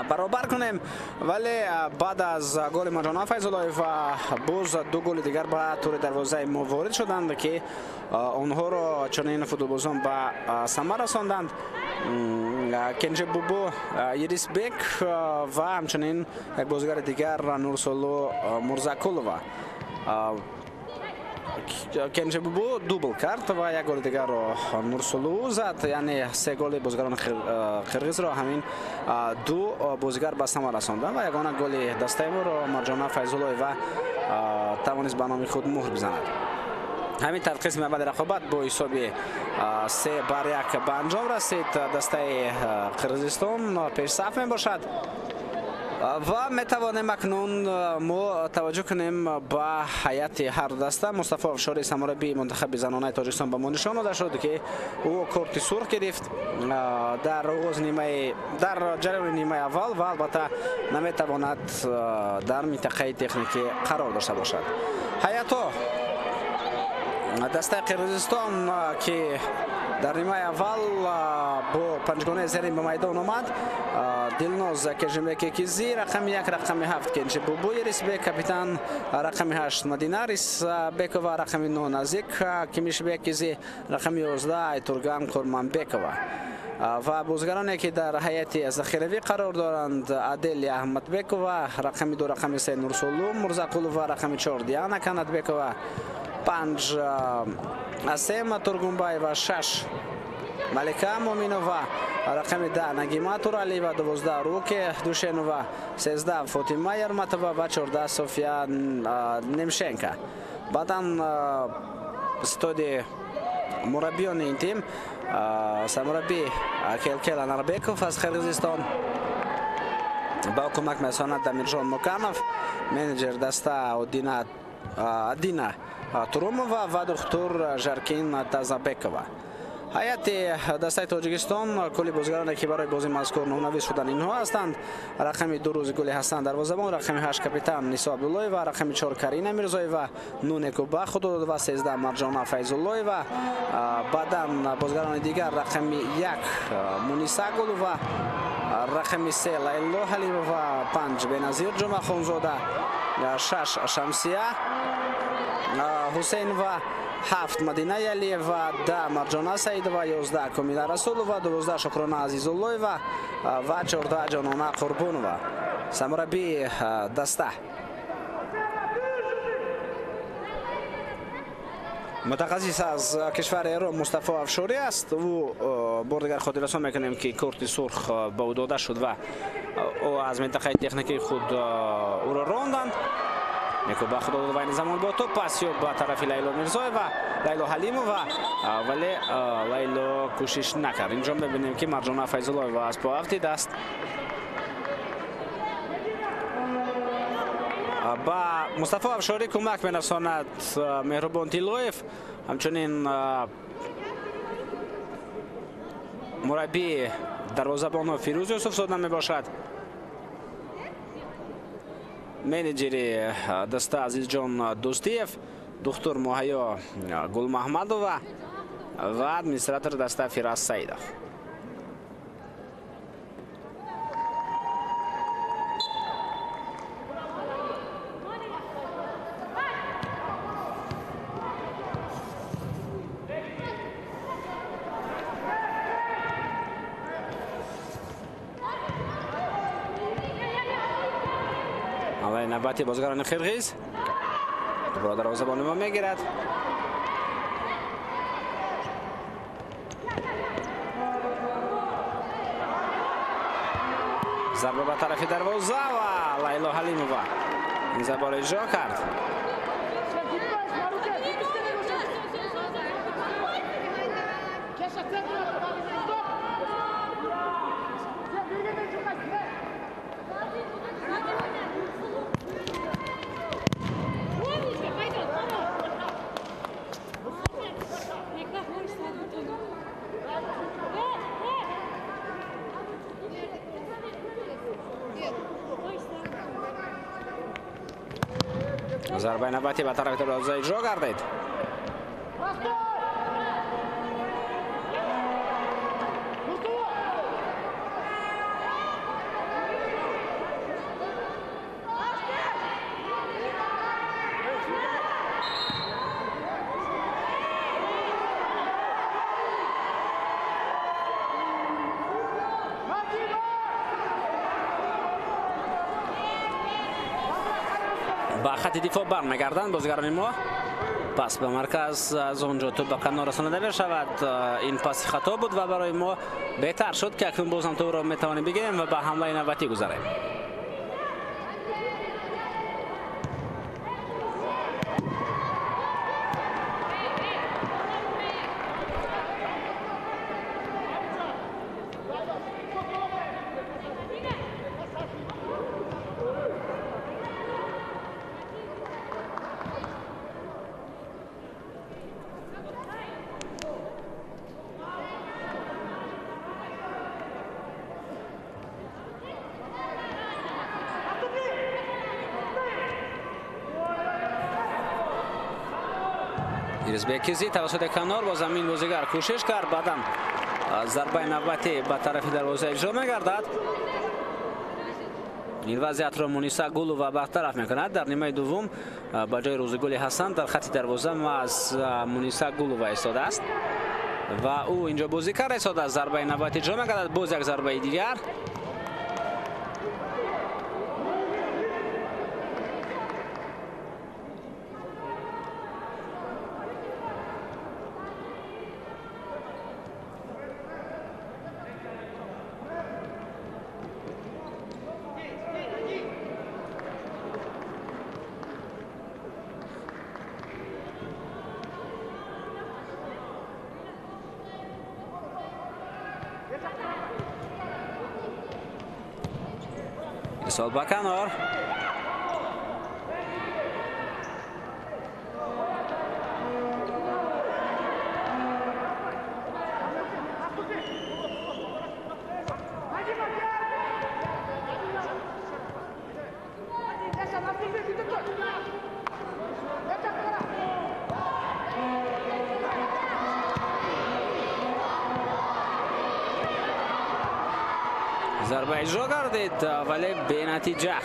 баробар кунем, вале баъд аз голи Марҷона Файзуллоева боз ду голи дигар ба тури дарвозаи мо ворид шуданд, ки онҳоро чунин футболбозон ба самар расонданд. Кенҷе Бубо Ерисбек ва ҳамчунин як бозигари дигар Нурсулу Мурзакулова. Кенҷе Бубо дубл кард ва як голи дигарро Нурсулу зад, яъне се голи бозигарони қирғизро ҳамин ду бозигар ба самар расонданд ва ягона голи дастаи моро Марҷона Файзуллоева тавонист ба номи худ муҳр бизанад. Ҳамин тавр қисми аввали рақобат бо ҳисоби 3-1 ба анҷом расид. Дастаи Қирғизистон пешсаф мебошад ва метавонем акнун мо таваҷҷӯҳ кунем ба ҳайати ҳар даста. Мустафо Афшори, сармураббии мунтахаби занонаи Тоҷикистон, ба мо нишон дода шуд, ки ӯ корти сурх гирифт дар оғози нимаи дар ҷараёни нимаи аввал ва албатта наметавонад дар минтақаи техникӣ қарор дошта бошад. Ҳайатҳо: дастаи Қирғизистон, ки дар нимаи аввал бо панҷгонаи зерин ба майдон омад: Дилноз Кежимбеккизи, рақами 1, рақами 7 Кенҷе Бубо Ерисбек, капитан, рақами 8 Мадина Рисбекова, рақами 9 Назик Кимишбеккизи, рақами 11 Айтурган Курманбекова. Ва бозигароне, ки дар ҳайати захиравӣ қарор доранд: Аделия Аҳмадбекова, рақами 2, рақами 3 Нурсулу Мурзақулова, рақами 4 Диана Канатбекова, 5 Асема Тургунбаева, 6 Малика Муминова, рақами 10 Нагима Туралиева, 12 Руке Душенова, 13 Фотима Ярматова ва 14 София Немшенко. Баъдан стоди мураббиёни ин тим: сармураббӣ Келкел Анарбеков аз Қирғизистон, ба кӯмак мерасонад Дамирҷон Муканов, менеҷер даста Адина Турумова ва духтур Жаркин Тазабекова. Ҳайати дастаи Тоҷикистон, кулли бозигароне, ки барои бозии мазкур номнавис шуданд, инҳо ҳастанд: рақами 2 Рӯзигули Ҳасан, дарвозабон, рақами 8 капитан Нисо Абдуллоева, рақами 4 Карина Мирзоева, 9 Некуба Худодова, 13 Марҷона Файзуллоева. Баъдан бозигарони дигар: рақами 1 Муниса Гулова, рақами 3 Лайло Ҳалимова, 5 Беназир Ҷумъахонзода, 6 Шамсия Ҳусейнова, 7 Мадина Ялиева, 10 Марҷона Саидова, 11 Комила Расулова, 12 Шукрона Азизуллоева ва 14 Ҷонона Қурбонова. Сармураббии даста мутахассис аз кишвари Эрон Мустафо Афшорӣ аст. Ӯ бор дигар хотиррасон мекунем, ки корти сурх ба ӯ дода шуд ва ӯ аз минтақаи техникии худ ӯро ронданд. Некуба Худодова ин замон бо топ пас ёб ба тарафи Лайло Мирзоева, Лайло Ҳалимова, вале Лайло кӯшиш накард. Инҷо мебинем, ки Марҷона Файзуллоева аз по афтидааст. Ба Мустафо Афшорӣ кӯмак мерасонад Меҳрубон Тиллоев, ҳамчунин мураббии дарвозабонҳо Фирӯз Юсуфзода мебошад, менеҷери даста Азизҷон Дӯстиев, духтур Муҳайё Гулмаҳмадова ва администратори даста Фираз Саидов. Навбати бозигарони қирғиз тӯпро дарвозабони мо мегирад. Зарба ба тарафи дарвоза ва Лайло Ҳалимова ин зарбаро иҷро кард. Зарбаи навбатӣ ба тарафи дарвоза иҷро гардид. Ба хати дифоъ бармегарданд бозигарони мо. Пас ба марказ, аз он ҷо тӯп ба канор расонида мешавад. Ин паси хато буд ва барои мо беҳтар шуд, ки акнун боз ҳам тӯпро метавонем бигирем ва ба ҳамлаи навбатӣ гузарем. Ирисбекизи тавассути канор бо замин бозигар кӯшиш кард, баъдан зарбаи навбатӣ ба тарафи дарвоза иҷро мегардад. Ин вазъиятро Муниса Гулова бартараф мекунад. Дар нимаи дуввум ба ҷои Рӯзигули Ҳасан дар хати дарвоза маҳз Муниса Гулова истодааст ва ӯ инҷо бозӣ карда истодааст. Зарбаи навбатӣ иҷро мегардад, боз як зарбаи дигар. ارسال ба канор. Зарба иҷро гардид, вале бенатиҷа.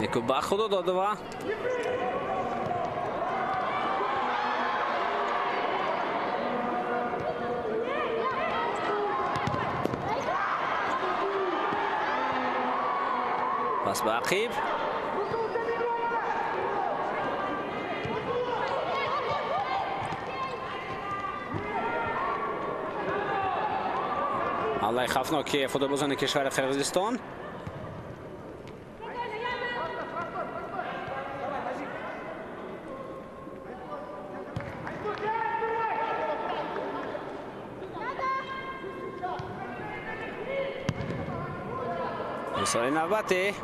Никоба Худододова. Пас ба ақиб. Ҳамлаи хавфноки футболбозони кишвари Қирғизистон. Ирсоли навбатӣ.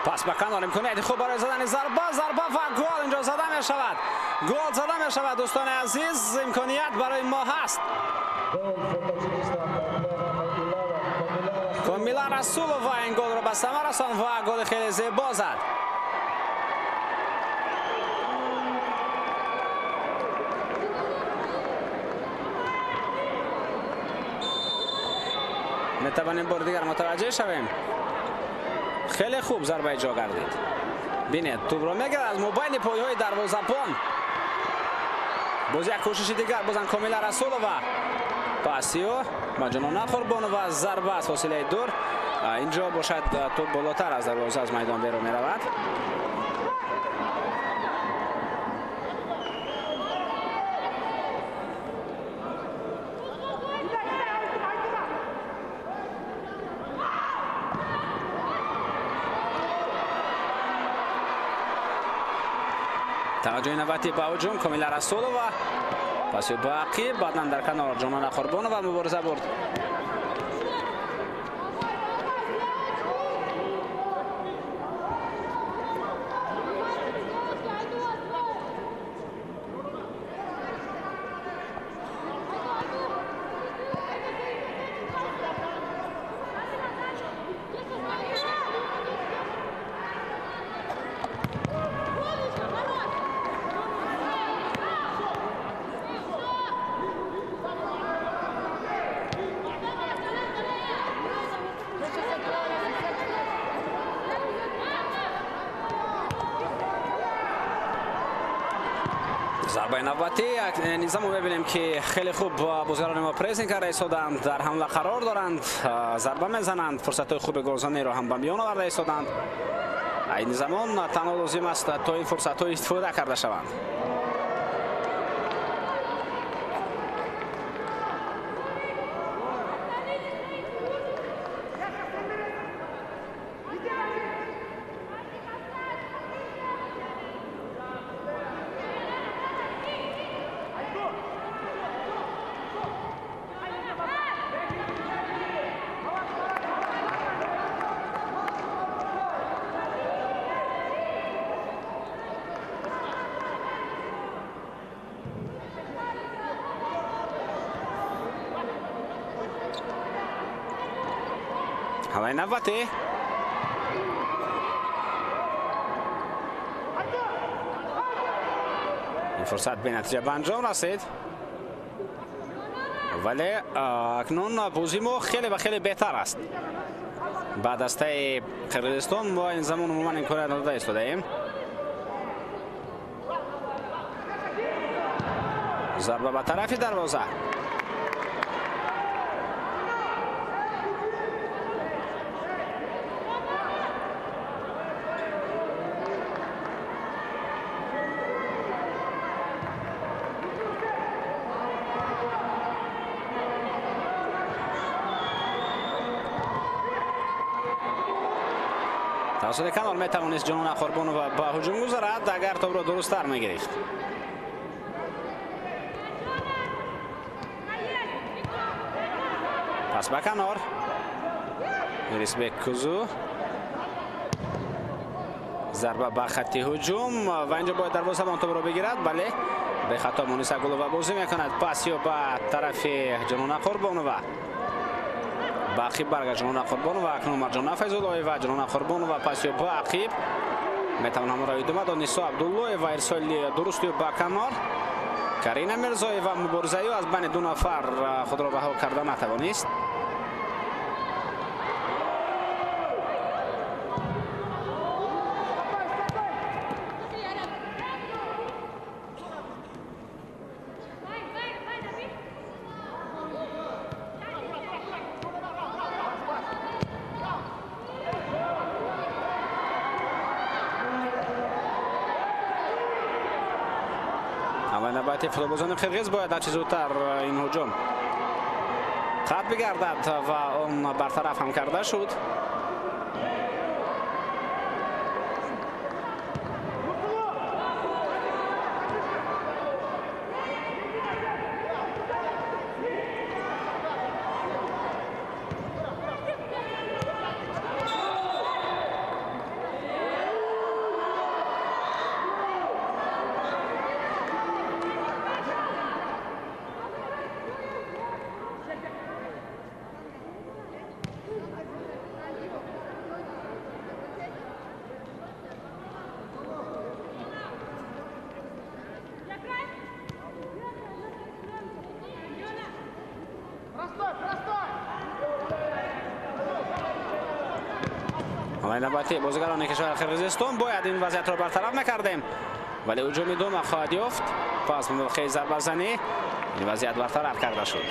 Пас ба канор, имконияти хуб барои задани зарба, зарба ва гол инҷо зада мешавад. Гол зада мешавад, дӯстони азиз, имконият барои мо ҳаст. Комила Расулова ин голро ба самар расонд ва голи хеле зебо зад. Метавонем бори дигар мутаваҷҷеҳ шавем. Хеле хуб зарба иҷро гардид. Бинед, тӯбро мегирад аз мобайни пойҳои дарвозабон. Боз як кӯшиши дигар, бозам Комила Расулова. Пасиё ба Ҷонона Қурбонова, зарба аз фосилаи дур. Инҷо бошад тӯб болотар аз дарвоза аз майдон берун меравад. Таваҷҷӯҳи навбатӣ ба ҳуҷум Комила Расулова. Паси ба ақиб, баъдан дар канор Ҷонона Қурбонова мубориза бурд. Зарбаи навбатӣ низамо мебинем, ки хеле хуб бозигарони мо прессинг карда истоданд, дар ҳамла қарор доранд, зарба мезананд, фурсатҳои хуби голзаниро ҳам ба миён оварда истоданд. Айни замон танҳо лозим аст, то ин фурсатҳо истифода карда шаванд. Ҳамлаи навбатӣ. Ин фурсат бенатиҷа ба анҷом расид, вале акнун бозии мо хеле ва хеле беҳтар аст. Ба дастаи Қирғизистон мо ин замон умуман имконият надода истодаем. Зарба ба тарафи дарвоза. Тавассути канор метавонист Ҷонона Қурбонова ба ҳуҷум гузарад, агар тобро дурусттар мегирифт. Пас ба канор. Ирисбек Кузу. Зарба ба хатти ҳуҷум ва инҷо бояд дарвозабон тобро бигирад. Бале, бехато Муниса Гулова бозӣ мекунад. Пас ё ба тарафи Ҷонона Қурбонова. Ба ақиб баргашт Ҷонона Қурбонова, акнун Марҷона Файзуллоева, Ҷонона Қурбонова пас ё ба ақиб метавонад ҳамроҳ идома дод. Нисо Абдуллоева ирсоли дуруст ё ба канор. Карина Мирзоева муборизаи аз байни ду нафар худро раҳо карда натавонист. Навбати футболбозони қирғиз бояд ҳарчи зудтар ин ҳуҷум қатъ бигардад ва он бартараф ҳам карда шуд. Навбати бозигарони кишвари Қирғизистон бояд ин вазъиятро бартараф мекардем, вале ҳуҷум идома хоҳад ёфт. Пас мувофиқи зарбазанӣ ин вазъият бартараф карда шуд.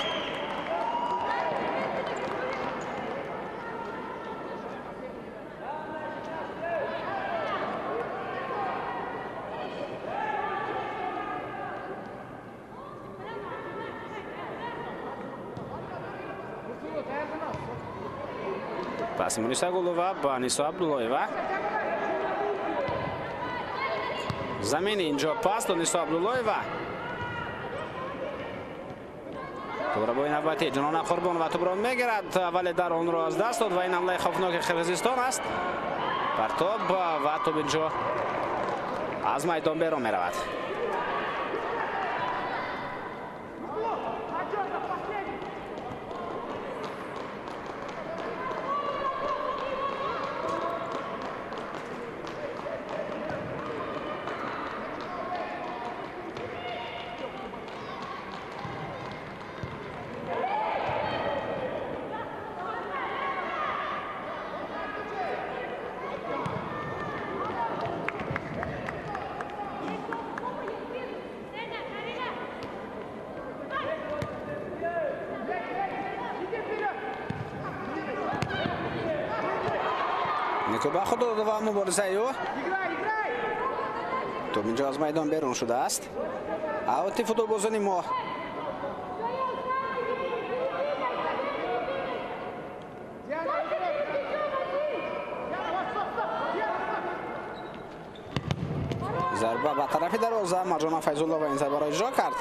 Пас Муниса Гулова ба Нисо Абдуллоева. Замини инҷо пас до Нисо Абдуллоева. Тубрабои навбатӣ Ҷонона Қурбонова тубро мегирад, вале дар онро аз даст дод ва ин ҳамлаи хавфноки Қирғизистон аст. Партоб ва туб инҷо аз майдон берун меравад. Некӯ Худододова муборизаи ӯ. Топ инҷо аз майдон берун шудааст. Аути футболбозони мо. Зарба ба тарафи дарвоза. Марҷона Файзуллова ин зарбаро иҷро кард.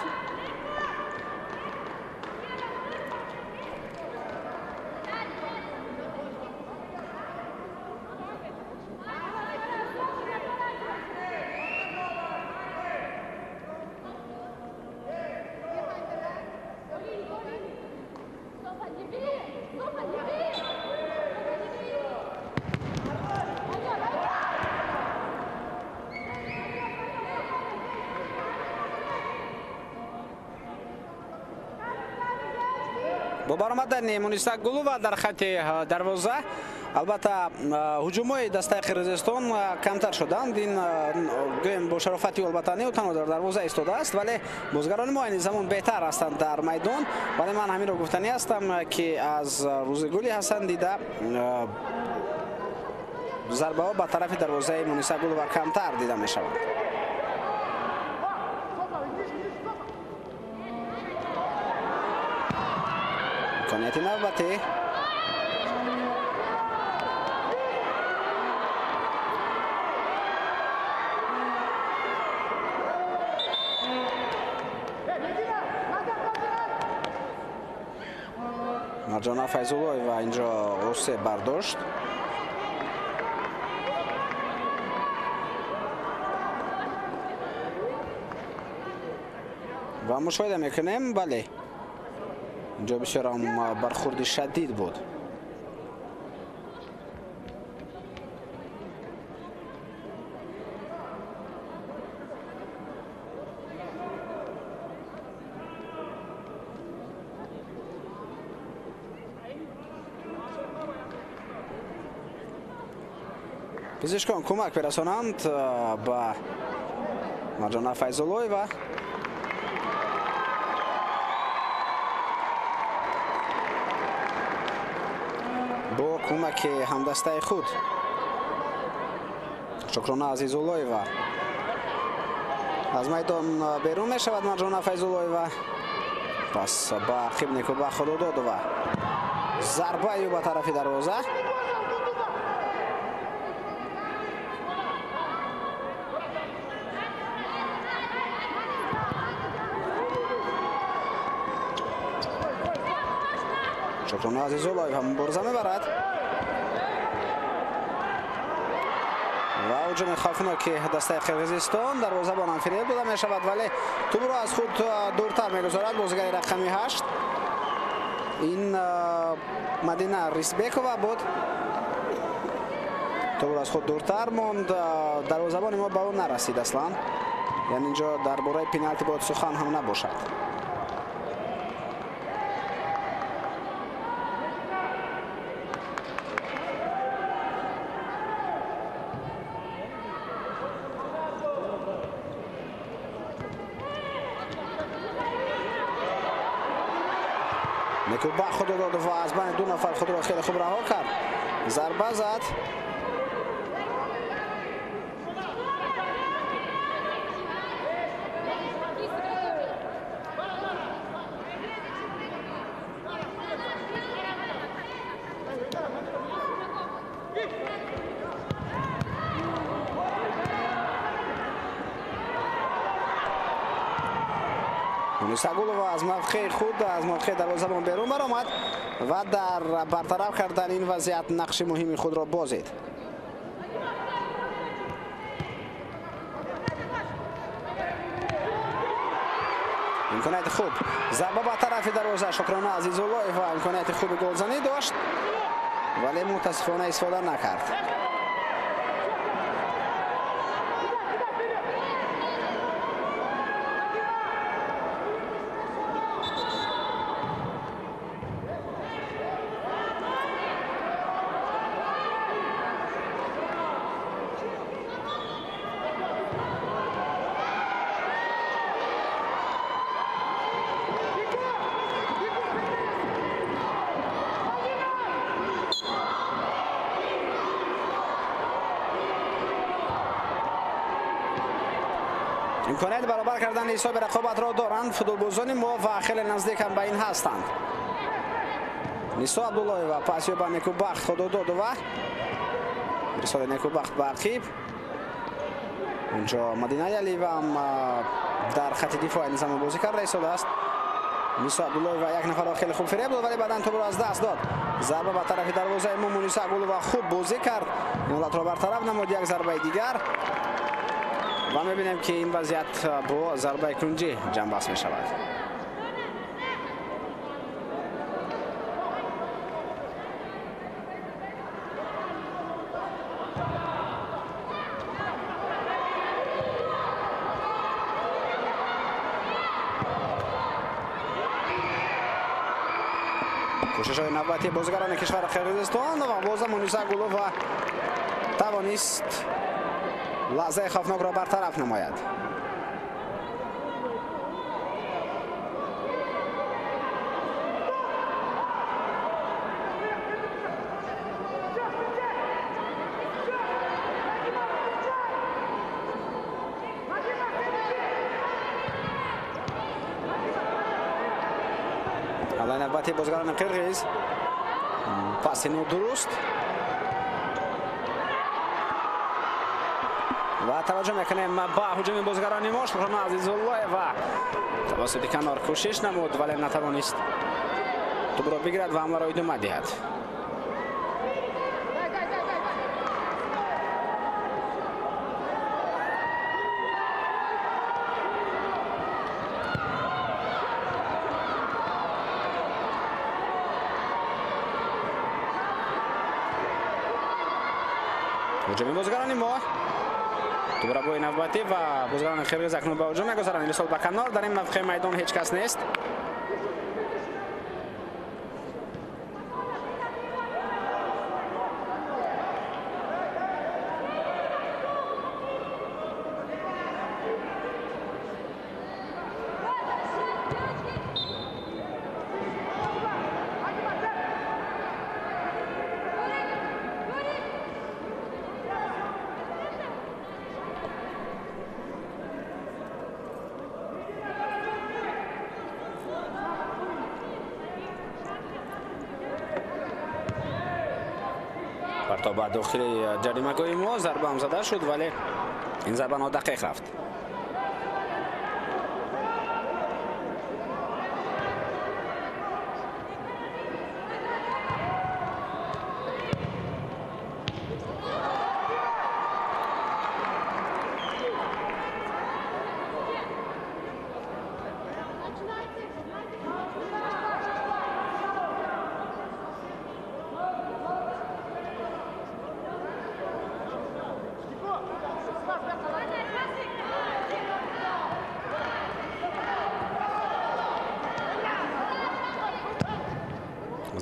Бо баромадани Муниса Гулова дар хати дарвоза, албатта, ҳуҷумҳои дастаи Қирғизистон камтар шуданд. Ин гӯем бо шарофати албатта не, танҳо дар дарвоза истодааст, вале бозигарони мо айни замон беҳтар ҳастанд дар майдон. Вале ман ҳаминро гуфтанӣ ҳастам, ки аз Рӯзигули Ҳасан дида зарбаҳо ба тарафи дарвозаи Муниса Гулова камтар дида мешаванд. Имконияти навбатӣ. Марҷона Файзуллоева инҷо ғуссе бардошт. Ва мушоҳида мекунем, бале, инҷо бисёрам бархурди шадид буд. Пизишкон кӯмак мерасонанд ба Марҷона Файзуллоева. Бо кӯмаки ҳамдастаи худ Шукрона Азизуллоева аз майдон берун мешавад. Марҷона Файзуллоева пас ба Қибникуба Худододова. Зарбаи ӯ ба тарафи дарвоза. Шукрона Азизуллоева мубориза мебарад ва ҳуҷуми хавфноки дастаи Қирғизистон. Дарвозабонам фиреб дода мешавад, вале тӯбро аз худ дуртар мегузорад бозигари рақами 8. Ин Мадина Рисбекова буд. Тӯбро аз худ дуртар монд. Дарвозабони мо ба ӯ нарасид аслан. Яъне инҷо дар бораи пеналти бояд сухан ҳам набошад. Некӯ Худододова аз байни ду нафар худро хеле хуб раҳо кард. Зарба зад. Муниса Гулова аз мавқеи худ, аз мавқеи дарвозабон берун баромад ва дар бартараф кардани ин вазъият нақши муҳими худро бозид. Имконияти хуб. Зарба ба тарафи дарвоза. Шукрона Азизуллоева имконияти хуби голзанӣ дошт, вале мутаассифона истифода накард. Имконият баробар кардани ҳисоби рақобатро доранд футболбозони мо ва хеле наздик ҳам ба ин ҳастанд. Нисо Абдуллоева пасё ба Некубахт Худододова. Ирсоли Некубахт ба ақиб. Унҷо Мадина Ялиева ҳам дар хати дифоъ айни замон бозӣ карда истодааст. Нисо Абдуллоева як нафарро хеле хуб фиреб дод, вале баъдан тӯбро аз даст дод. Зарба ба тарафи дарвозаи мо, Муниса Гулова хуб бозӣ кард. Ин ҳолатро бартараф намуд, як зарбаи дигар. Ва мебинем, ки ин вазъият бо зарбаи кунҷӣ ҷамъбаст мешавад. Кӯшишҳои навбатии бозигарони кишвари Қирғизистон ва бозам Муниса Гулова тавонист лаҳзаи хавфнокро бартараф намояд. Ҳамлаи навбатии бозигарони қирғиз, паси нодуруст ва таваҷҷӯҳ мекунем ба ҳуҷуми бозигарони мо. Шукрона Азизуллоева тавассути канор кӯшиш намуд, вале натавонист тӯбро бигирад ва ҳамларо идома диҳад. Ҳуҷуми бозигарони мо, тӯбрабои навбатӣ ва бозигарони қирғиз акнун ба ҳуҷум мегузаранд. Ирсол ба канор, дар ин мавқеи майдон ҳеҷ кас нест. Партоб ба дохили ҷаримагоҳи мо, зарба ҳам зада шуд, вале ин зарба нодақиқ рафт.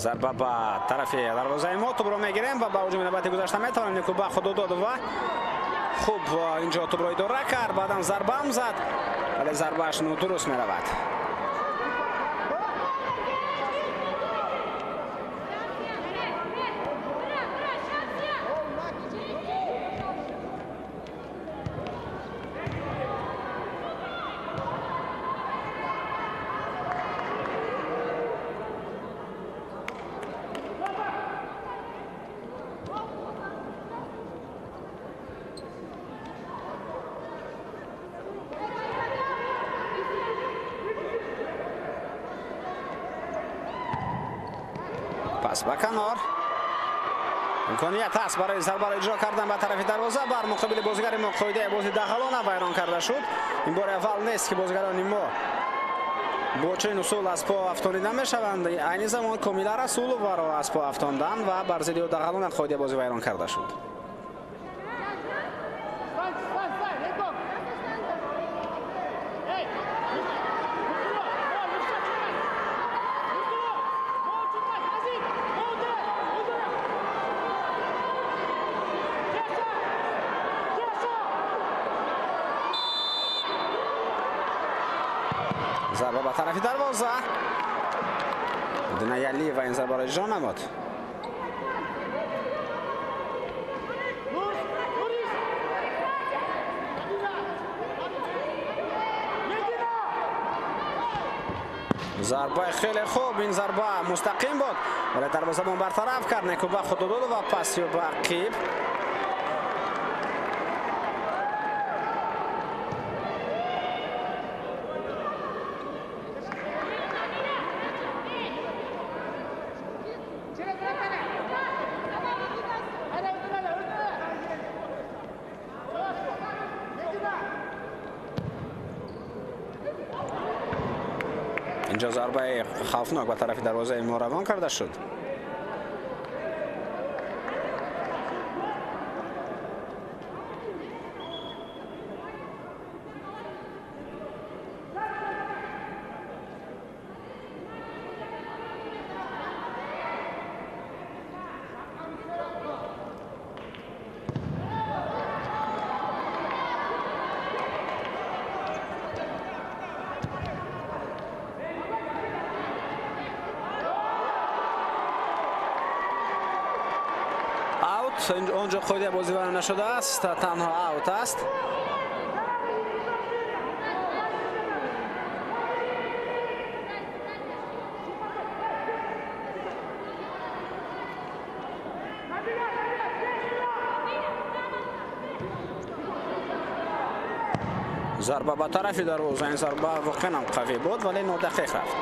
Зарба ба тарафи дарвозаи мо, тӯбро мегирем ва ба ҳуҷуми навбатӣ гузашта метавонем. Некуба Худододова хуб инҷо тӯбро идора кард, баъдан зарбаам зад, вале зарбааш нодуруст меравад. Пас ба канор, имконият ҳаст барои зарбаро иҷро кардан ба тарафи дарвоза. Бар муқобили бозигари мо қоидаи бози дағалона вайрон карда шуд. Ин бори аввал нест, ки бозигарони мо бо чунин усул аз по афтонида мешаванд. Айни замон Комила Расуловаро аз по афтонданд ва бар зидди ӯ дағалона қоидаи бозӣ вайрон карда шуд. Зарба ба тарафи дарвоза, Мадина Ялиева ин зарбаро иҷро намуд. Зарбаи хеле хуб, ин зарба мустақим буд, вале дарвозабон бартараф кард. Некуба Худододова пас ба ақиб. Инҷо зарбаи хавфнок ба тарафи дарвозаи мо равон карда шуд. Онҷо қоидаи бозӣ вайрон нашудааст, танҳо аут аст. Зарба ба тарафи дарвоза, ин зарба воқеан ҳам қавӣ буд, вале нодақиқ рафт.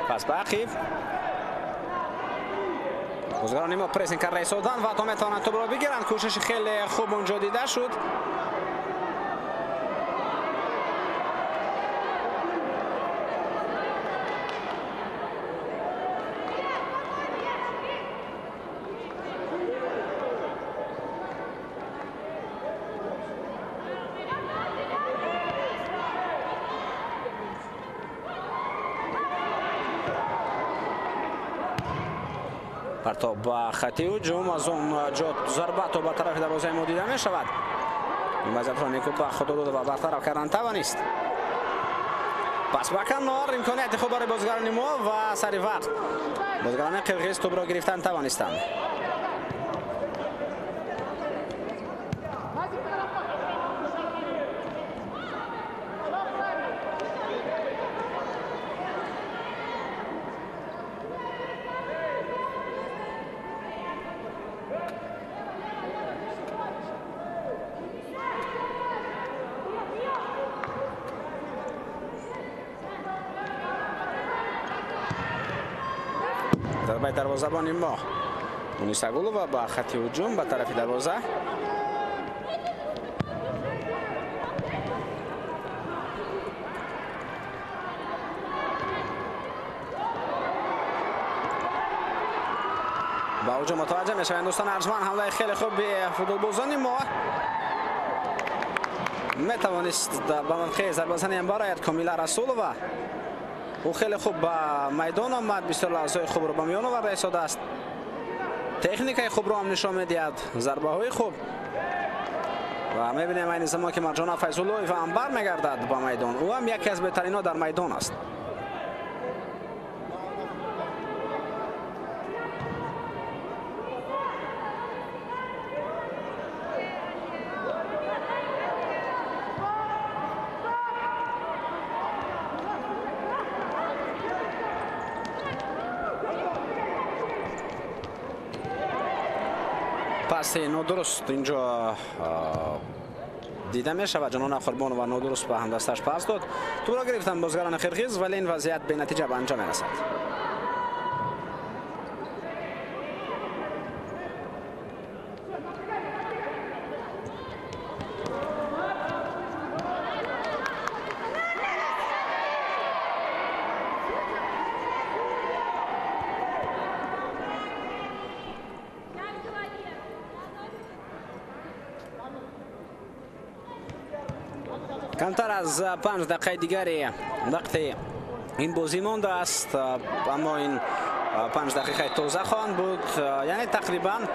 Пас ба ақиб. Бозигарони мо прессинг карда истоданд ва то метавонанд тӯбро бигиранд. Кӯшиши хеле хуб онҷо дида шуд. Партоб ба хати ҳуҷум, аз он ҷо зарба то ба тарафи дарвозаи мо дида мешавад. Ин вазъиятро Некуба Худододова бартараф кардан тавонист. Пас ба канор, имконияти хуб барои бозигарони мо ва сари вақт бозигарони қирғиз тӯбро гирифтан тавонистанд. Зарбаи дарвозабони мо Мунисагулова ба хати ҳуҷум ба тарафи дарвоза. Ба ҳуҷум мутаваҷҷеҳ мешаванд дӯстони арҷманд. Ҳамлаи хеле хуби футболбозони мо метавонист ба мавқеи зарбазанӣ ҳам барояд. Комила Расулова, ӯ хеле хуб ба майдон омад, бисёр лаҳзаҳои хубро ба миён оварда истодааст, техникаи хубро ҳам нишон медиҳад, зарбаҳои хуб. Ва мебинем айни замон ки Марҷона Файзуллоева ҳам бармегардад ба майдон. Ӯ ҳам яке аз беҳтаринҳо дар майдон аст. Паси нодуруст инҷо дида мешавад. Ҷонона Қурбонова нодуруст ба ҳамдасташ пас дод. Тӯбро гирифтанд бозигарони қирғиз, вале ин вазъият бенатиҷа ба анҷом мерасад. Камтар аз 5 дақиқаи дигари вақти ин бозӣ мондааст, аммо ин 5 дақиқаи тоза хоҳанд буд, яъне тақрибан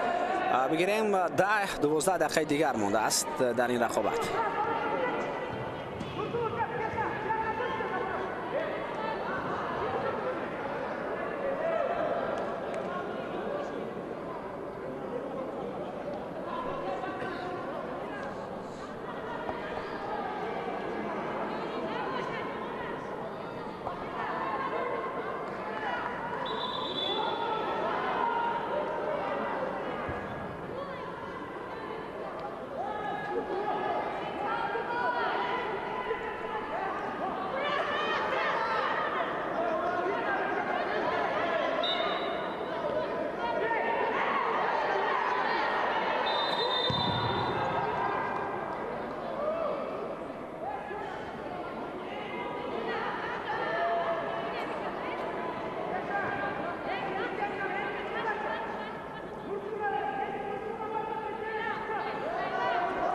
бигирем 10-12 дақиқаи дигар мондааст дар ин рақобат.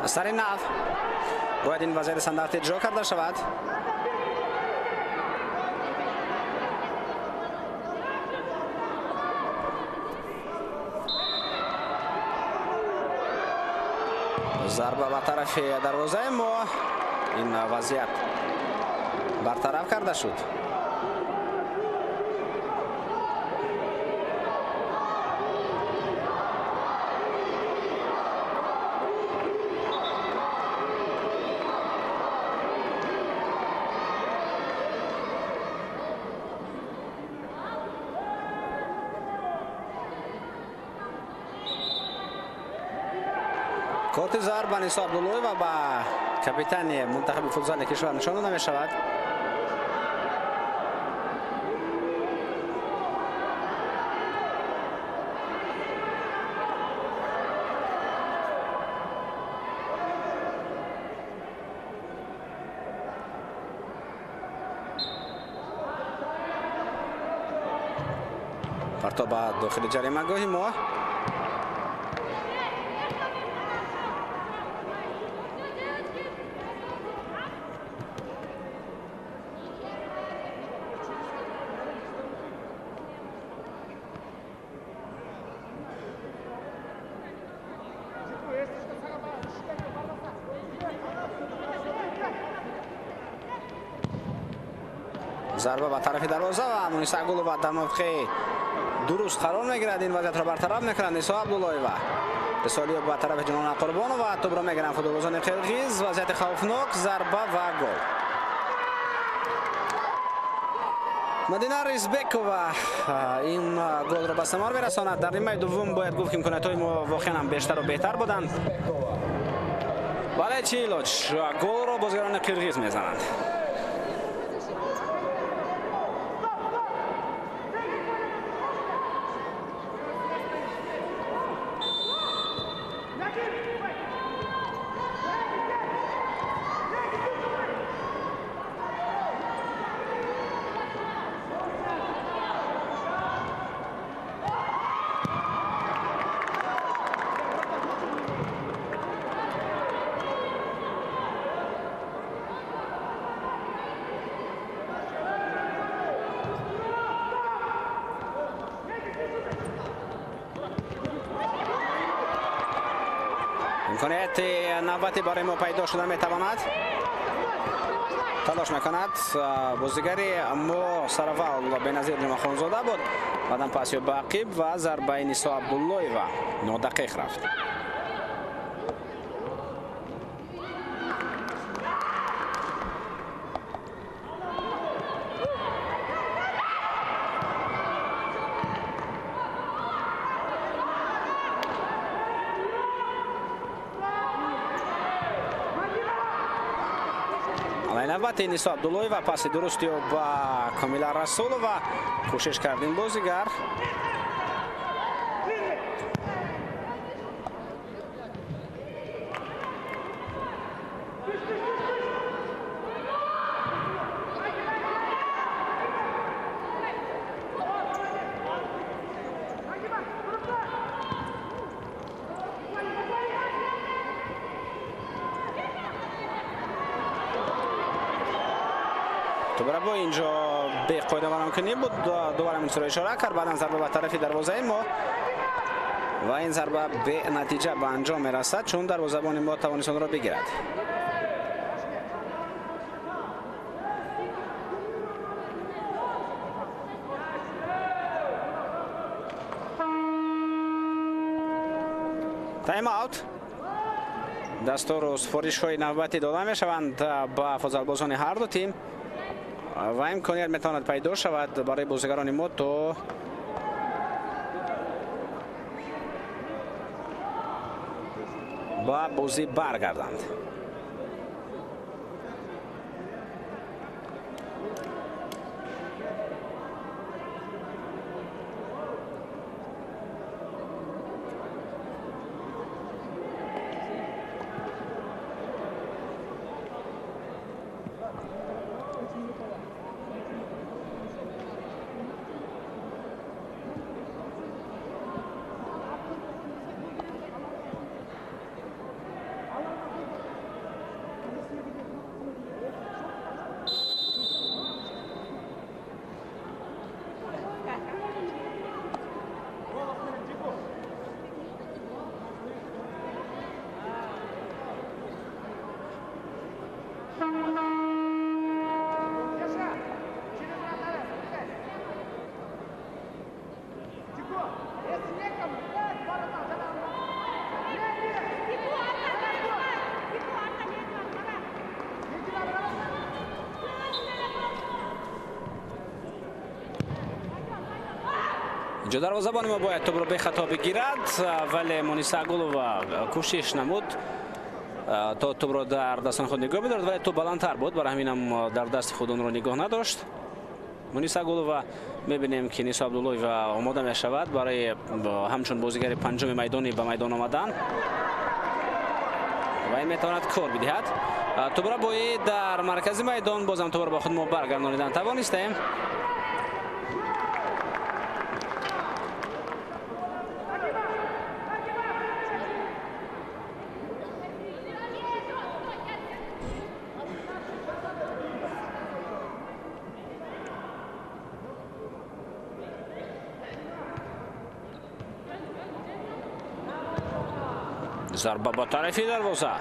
Сари нав бояд ин вазъияти стандарт иҷро карда шавад. Зарба ба тарафи дарвозаи мо, ин вазъият бартараф карда шуд. Корти зарб ба Нисо Абдуллоева, ба капитани мунтахаби футзали кишвар нишон дода мешавад. Партоб ба дохили ҷаримагоҳи мо. Зарба ба тарафи дарвоза ва Муниса Гулова дар мавқеи дуруст қарор мегирад. Ин вазъиятро бартараф мекунад Нисо Абдуллоева. Рисолиё ба тарафи Ҷунона Қурбонова, тӯбро мегиранд футболбозони қирғиз. Вазъияти хавфнок, зарба ва гол. Мадина Ризбекова ин голро ба самар мерасонад. Дар нимаи дуввум бояд гуфт, ки имкониятҳои мо воқеан ҳам бештару беҳтар буданд, вале чӣ илоҷ, голро бозигарони қирғиз мезананд. Имконияти навбати барои мо пайдо шуда метавонад. Талош мекунад бозигари мо сараввал Беназир Ҷумъахонзода буд, баъдан пасё ба ақиб ва зарбаи Нисо Абдуллоева нодақиқ рафт. Навбати Нисо Абдуллоева паси дурусти ӯ ба Комила Расулова кӯшиш кард ин бозигар. Тӯбрабо инҷо беқоида вайронкунӣ буд, дубора ин ишора кард, баъдан зарба ба тарафи дарвозаи мо ва ин зарба бенатиҷа ба анҷом мерасад, чун дарвозабони мо тавонист онро бигирад. Тайм-аут. Дастуру супоришҳои навбатӣ дода мешаванд ба футзалбозони ҳар ду тим ва имконият метавонад пайдо шавад барои бозигарони мо то ба бозӣ баргарданд. Инҷо дарвозабони мо бояд тӯбро бехато бигирад, вале Муниса Гулова кӯшиш намуд то тӯбро дар дастони худ нигоҳ бидорад, вале тӯб баландтар буд, барои ҳаминам дар дасти худ онро нигоҳ надошт. Муниса Гулова мебинем ки Нисо Абдуллоева омода мешавад барои ҳамчун бозигари панҷуми майдонӣ ба майдон омадан ва ин метавонад кор бидиҳад. Тӯбро бои дар маркази майдон бозам тӯбро ба худ мо баргардонидан тавонистем. Зарба ба тарафи дарвоза.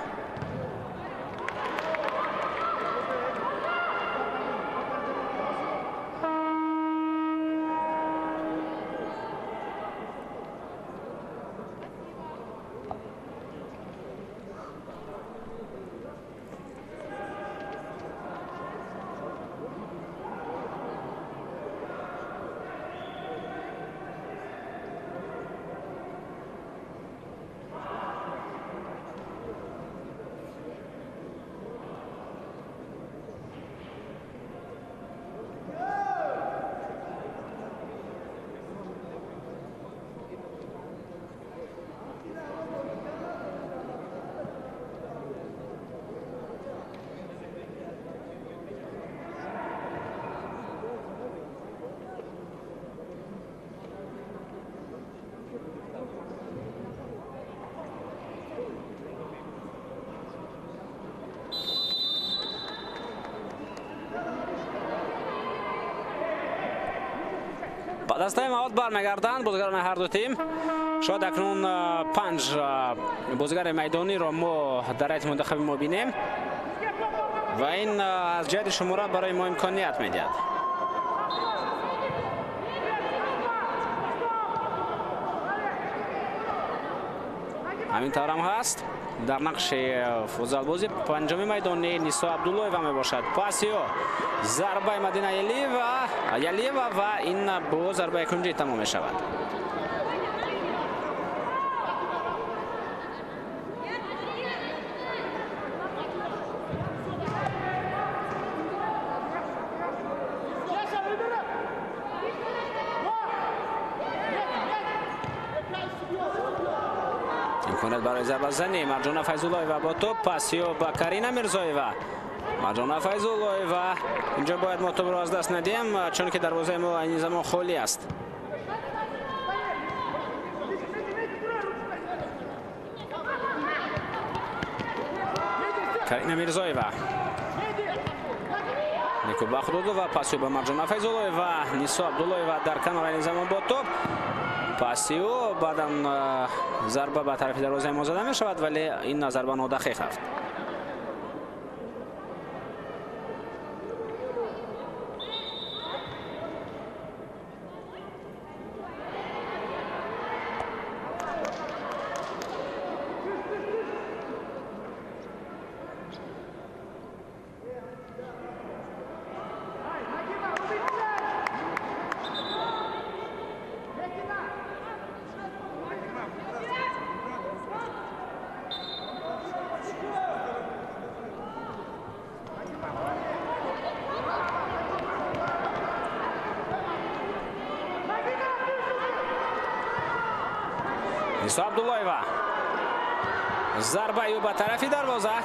Ба дастаи мавод бармегарданд бозигарони ҳар ду тим. Шояд акнун панҷ бозигари майдониро мо дар ҳайати мунтахаби мо бинем ва ин аз ҷиҳати шумора барои мо имконият медиҳад. Ҳамин таврам ҳаст. Дар нақши футзалбози панҷуми майдони Нисо Абдуллоева мебошад. Пасио зарбаи Мадина Ялиева ва ин бо зарбаи кунҷӣ тамом мешавад. Имконият барои зарбазанӣ Марҷона Файзуллоева бо тӯб, пасио ба Карина Мирзоева. Марҷона Файзуллоева, инҷо бояд мо тӯбро аз даст надиҳем, чунки дарвозаи мо айни замон холӣ аст. Карина Мирзоева Некубахт Худододова паси ба Марҷона Файзуллоева, Нисо Абдуллоева дар канор айни замон бо топ. Паси ӯ баъдан зарба ба тарафи дарвозаи мо зада мешавад, вале ин зарба нодақиқ рафт. Нисо Абдуллоева. Зарбаи ӯ ба тарафи дарвоза.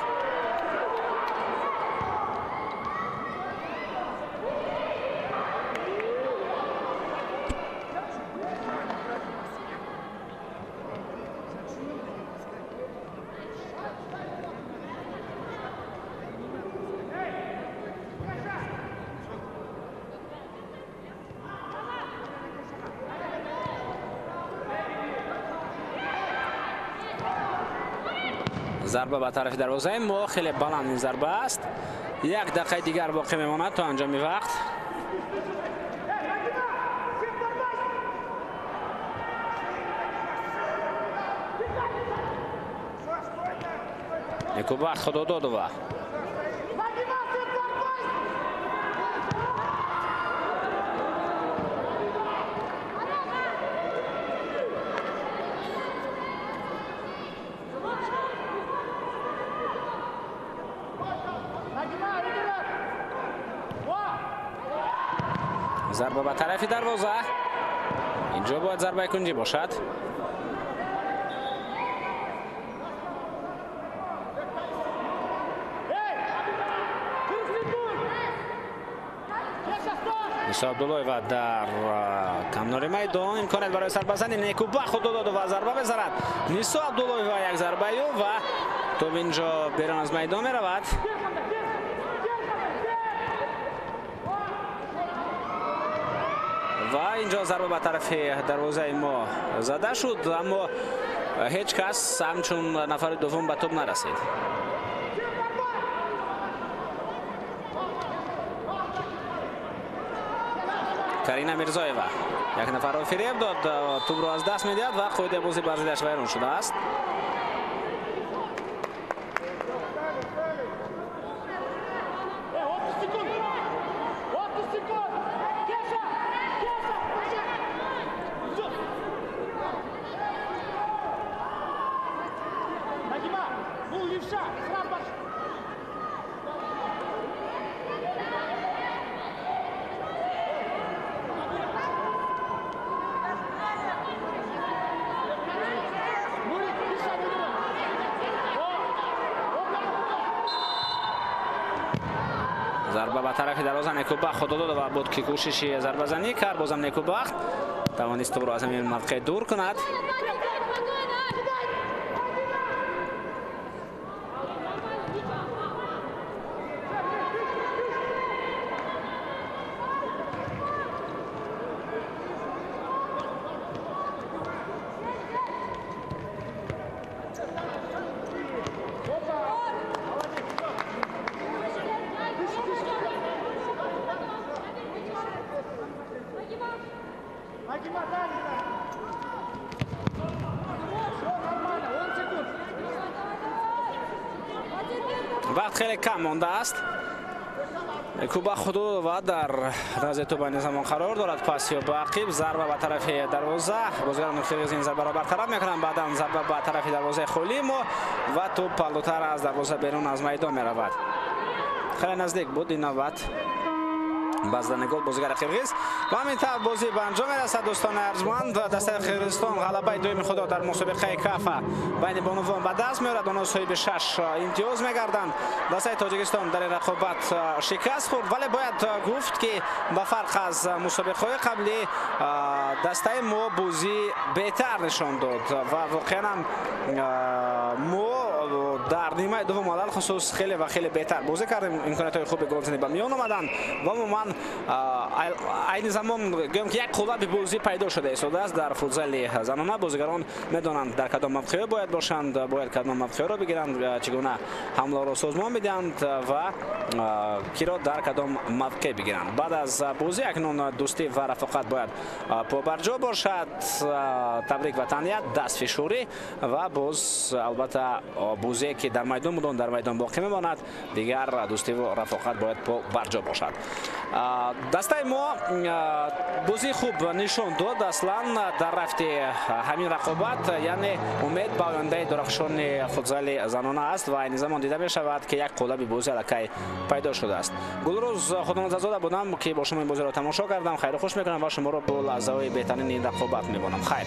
Зарба ба тарафи дарвозаи мо, хеле баланд ин зарба аст. Як дақиқаи дигар боқӣ мемонад то анҷоми вақт. Некубахт Худододова. Зарба ба тарафи дарвоза. Инҷо бояд зарбаи кунҷӣ бошад. Нисо Абдуллоева дар канори майдон, имконият барои сарбазани Некубахт Худододова зарба мезанад. Нисо Абдуллоева як зарбаи ӯ ва топ инҷо берун аз майдон меравад. Ва инҷо зарба ба тарафи дарвозаи мо зада шуд, аммо ҳеҷ кас ҳамчун нафари дуввум ба топ нарасид. Карина Мирзоева як нафарро фиреб дод, тӯбро аз даст медиҳад ва қоидаи бозӣ бар зиддаш вайрон шудааст. Зарба ба тарафи дарвоза Некубахт Худододова буд ки кӯшиши зарбазанӣ кард. Бозам Некубахт тавонист тӯбро аз ҳамин мавқеъ дур кунад. Вақт хеле кам мондааст. Некубахт Худододова дар назди тӯб айни замон қарор дорад. Пас ё ба ақиб, зарба ба тарафи дарвоза. Бозигарони қирғиз ин зарбаро бартараф мекунанд. Баъдан зарба ба тарафи дарвозаи холии мо ва тӯб паллутар аз дарвоза берун аз майдон меравад. Хеле наздик буд ин навбат ба задани гол бозигари қирғиз. Ва ҳамин тавр бозӣ ба анҷом мерасад. Дӯстони арҷманд, дастаи Қирғизистон ғалабаи дуюми худро дар мусобиқаи Кафа байни бонувон ба даст меорад. Онҳо соҳиби 6 имтиёз мегарданд. Дастаи Тоҷикистон дар ин рақобат шикаст хӯрд, вале бояд гуфт ки ба фарқ аз мусобиқаҳои қаблӣ дастаи мо бозӣ беҳтар нишон дод ва воқеан ҳам мо Дар нимаи дуввум алалхусус хеле ва хеле беҳтар бозӣ кардем, имкониятҳои хуби голзанӣ ба миён омаданд ва умуман айни замон гӯем ки як қолаби бозӣ пайдо шуда истодааст дар футзали занона. Бозигарон медонанд дар кадом мавқеъ бояд бошанд, бояд кадом мавқеъро бигиранд, чӣ гуна ҳамларо созмон бидиҳанд ва киро дар кадом мавқеъ бигиранд. Баъд аз бозӣ акнун дӯстӣ ва рафоқат бояд побарҷо бошад. Табрик ва таҳният, дастфишурӣ ва боз албатта бозие ки дар майдон буданд дар майдон боқӣ мемонад. Дигар дӯстиву рафоқат бояд побарҷо бошад. Дастаи мо бозии хуб нишон дод аслан дар рафти ҳамин рақобат, яъне умед ба ояндаи дурахшони футзали занона аст ва айни замон дида мешавад ки як қолаби бозӣ аллакай пайдо шудааст. Гулрӯз Худоназарзода будам ки бо шумо ин бозиро тамошо кардам. Хайру хуш мекунам ва шуморо бо лаҳзаҳои беҳтарини ин рақобат мебонам. Хайр.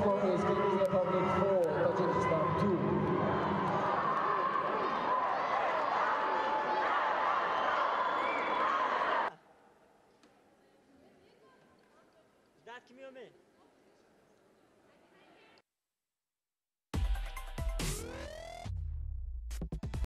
Score is Kyrgyz Republic 4, Tajikistan 2. Ждать кимиоме.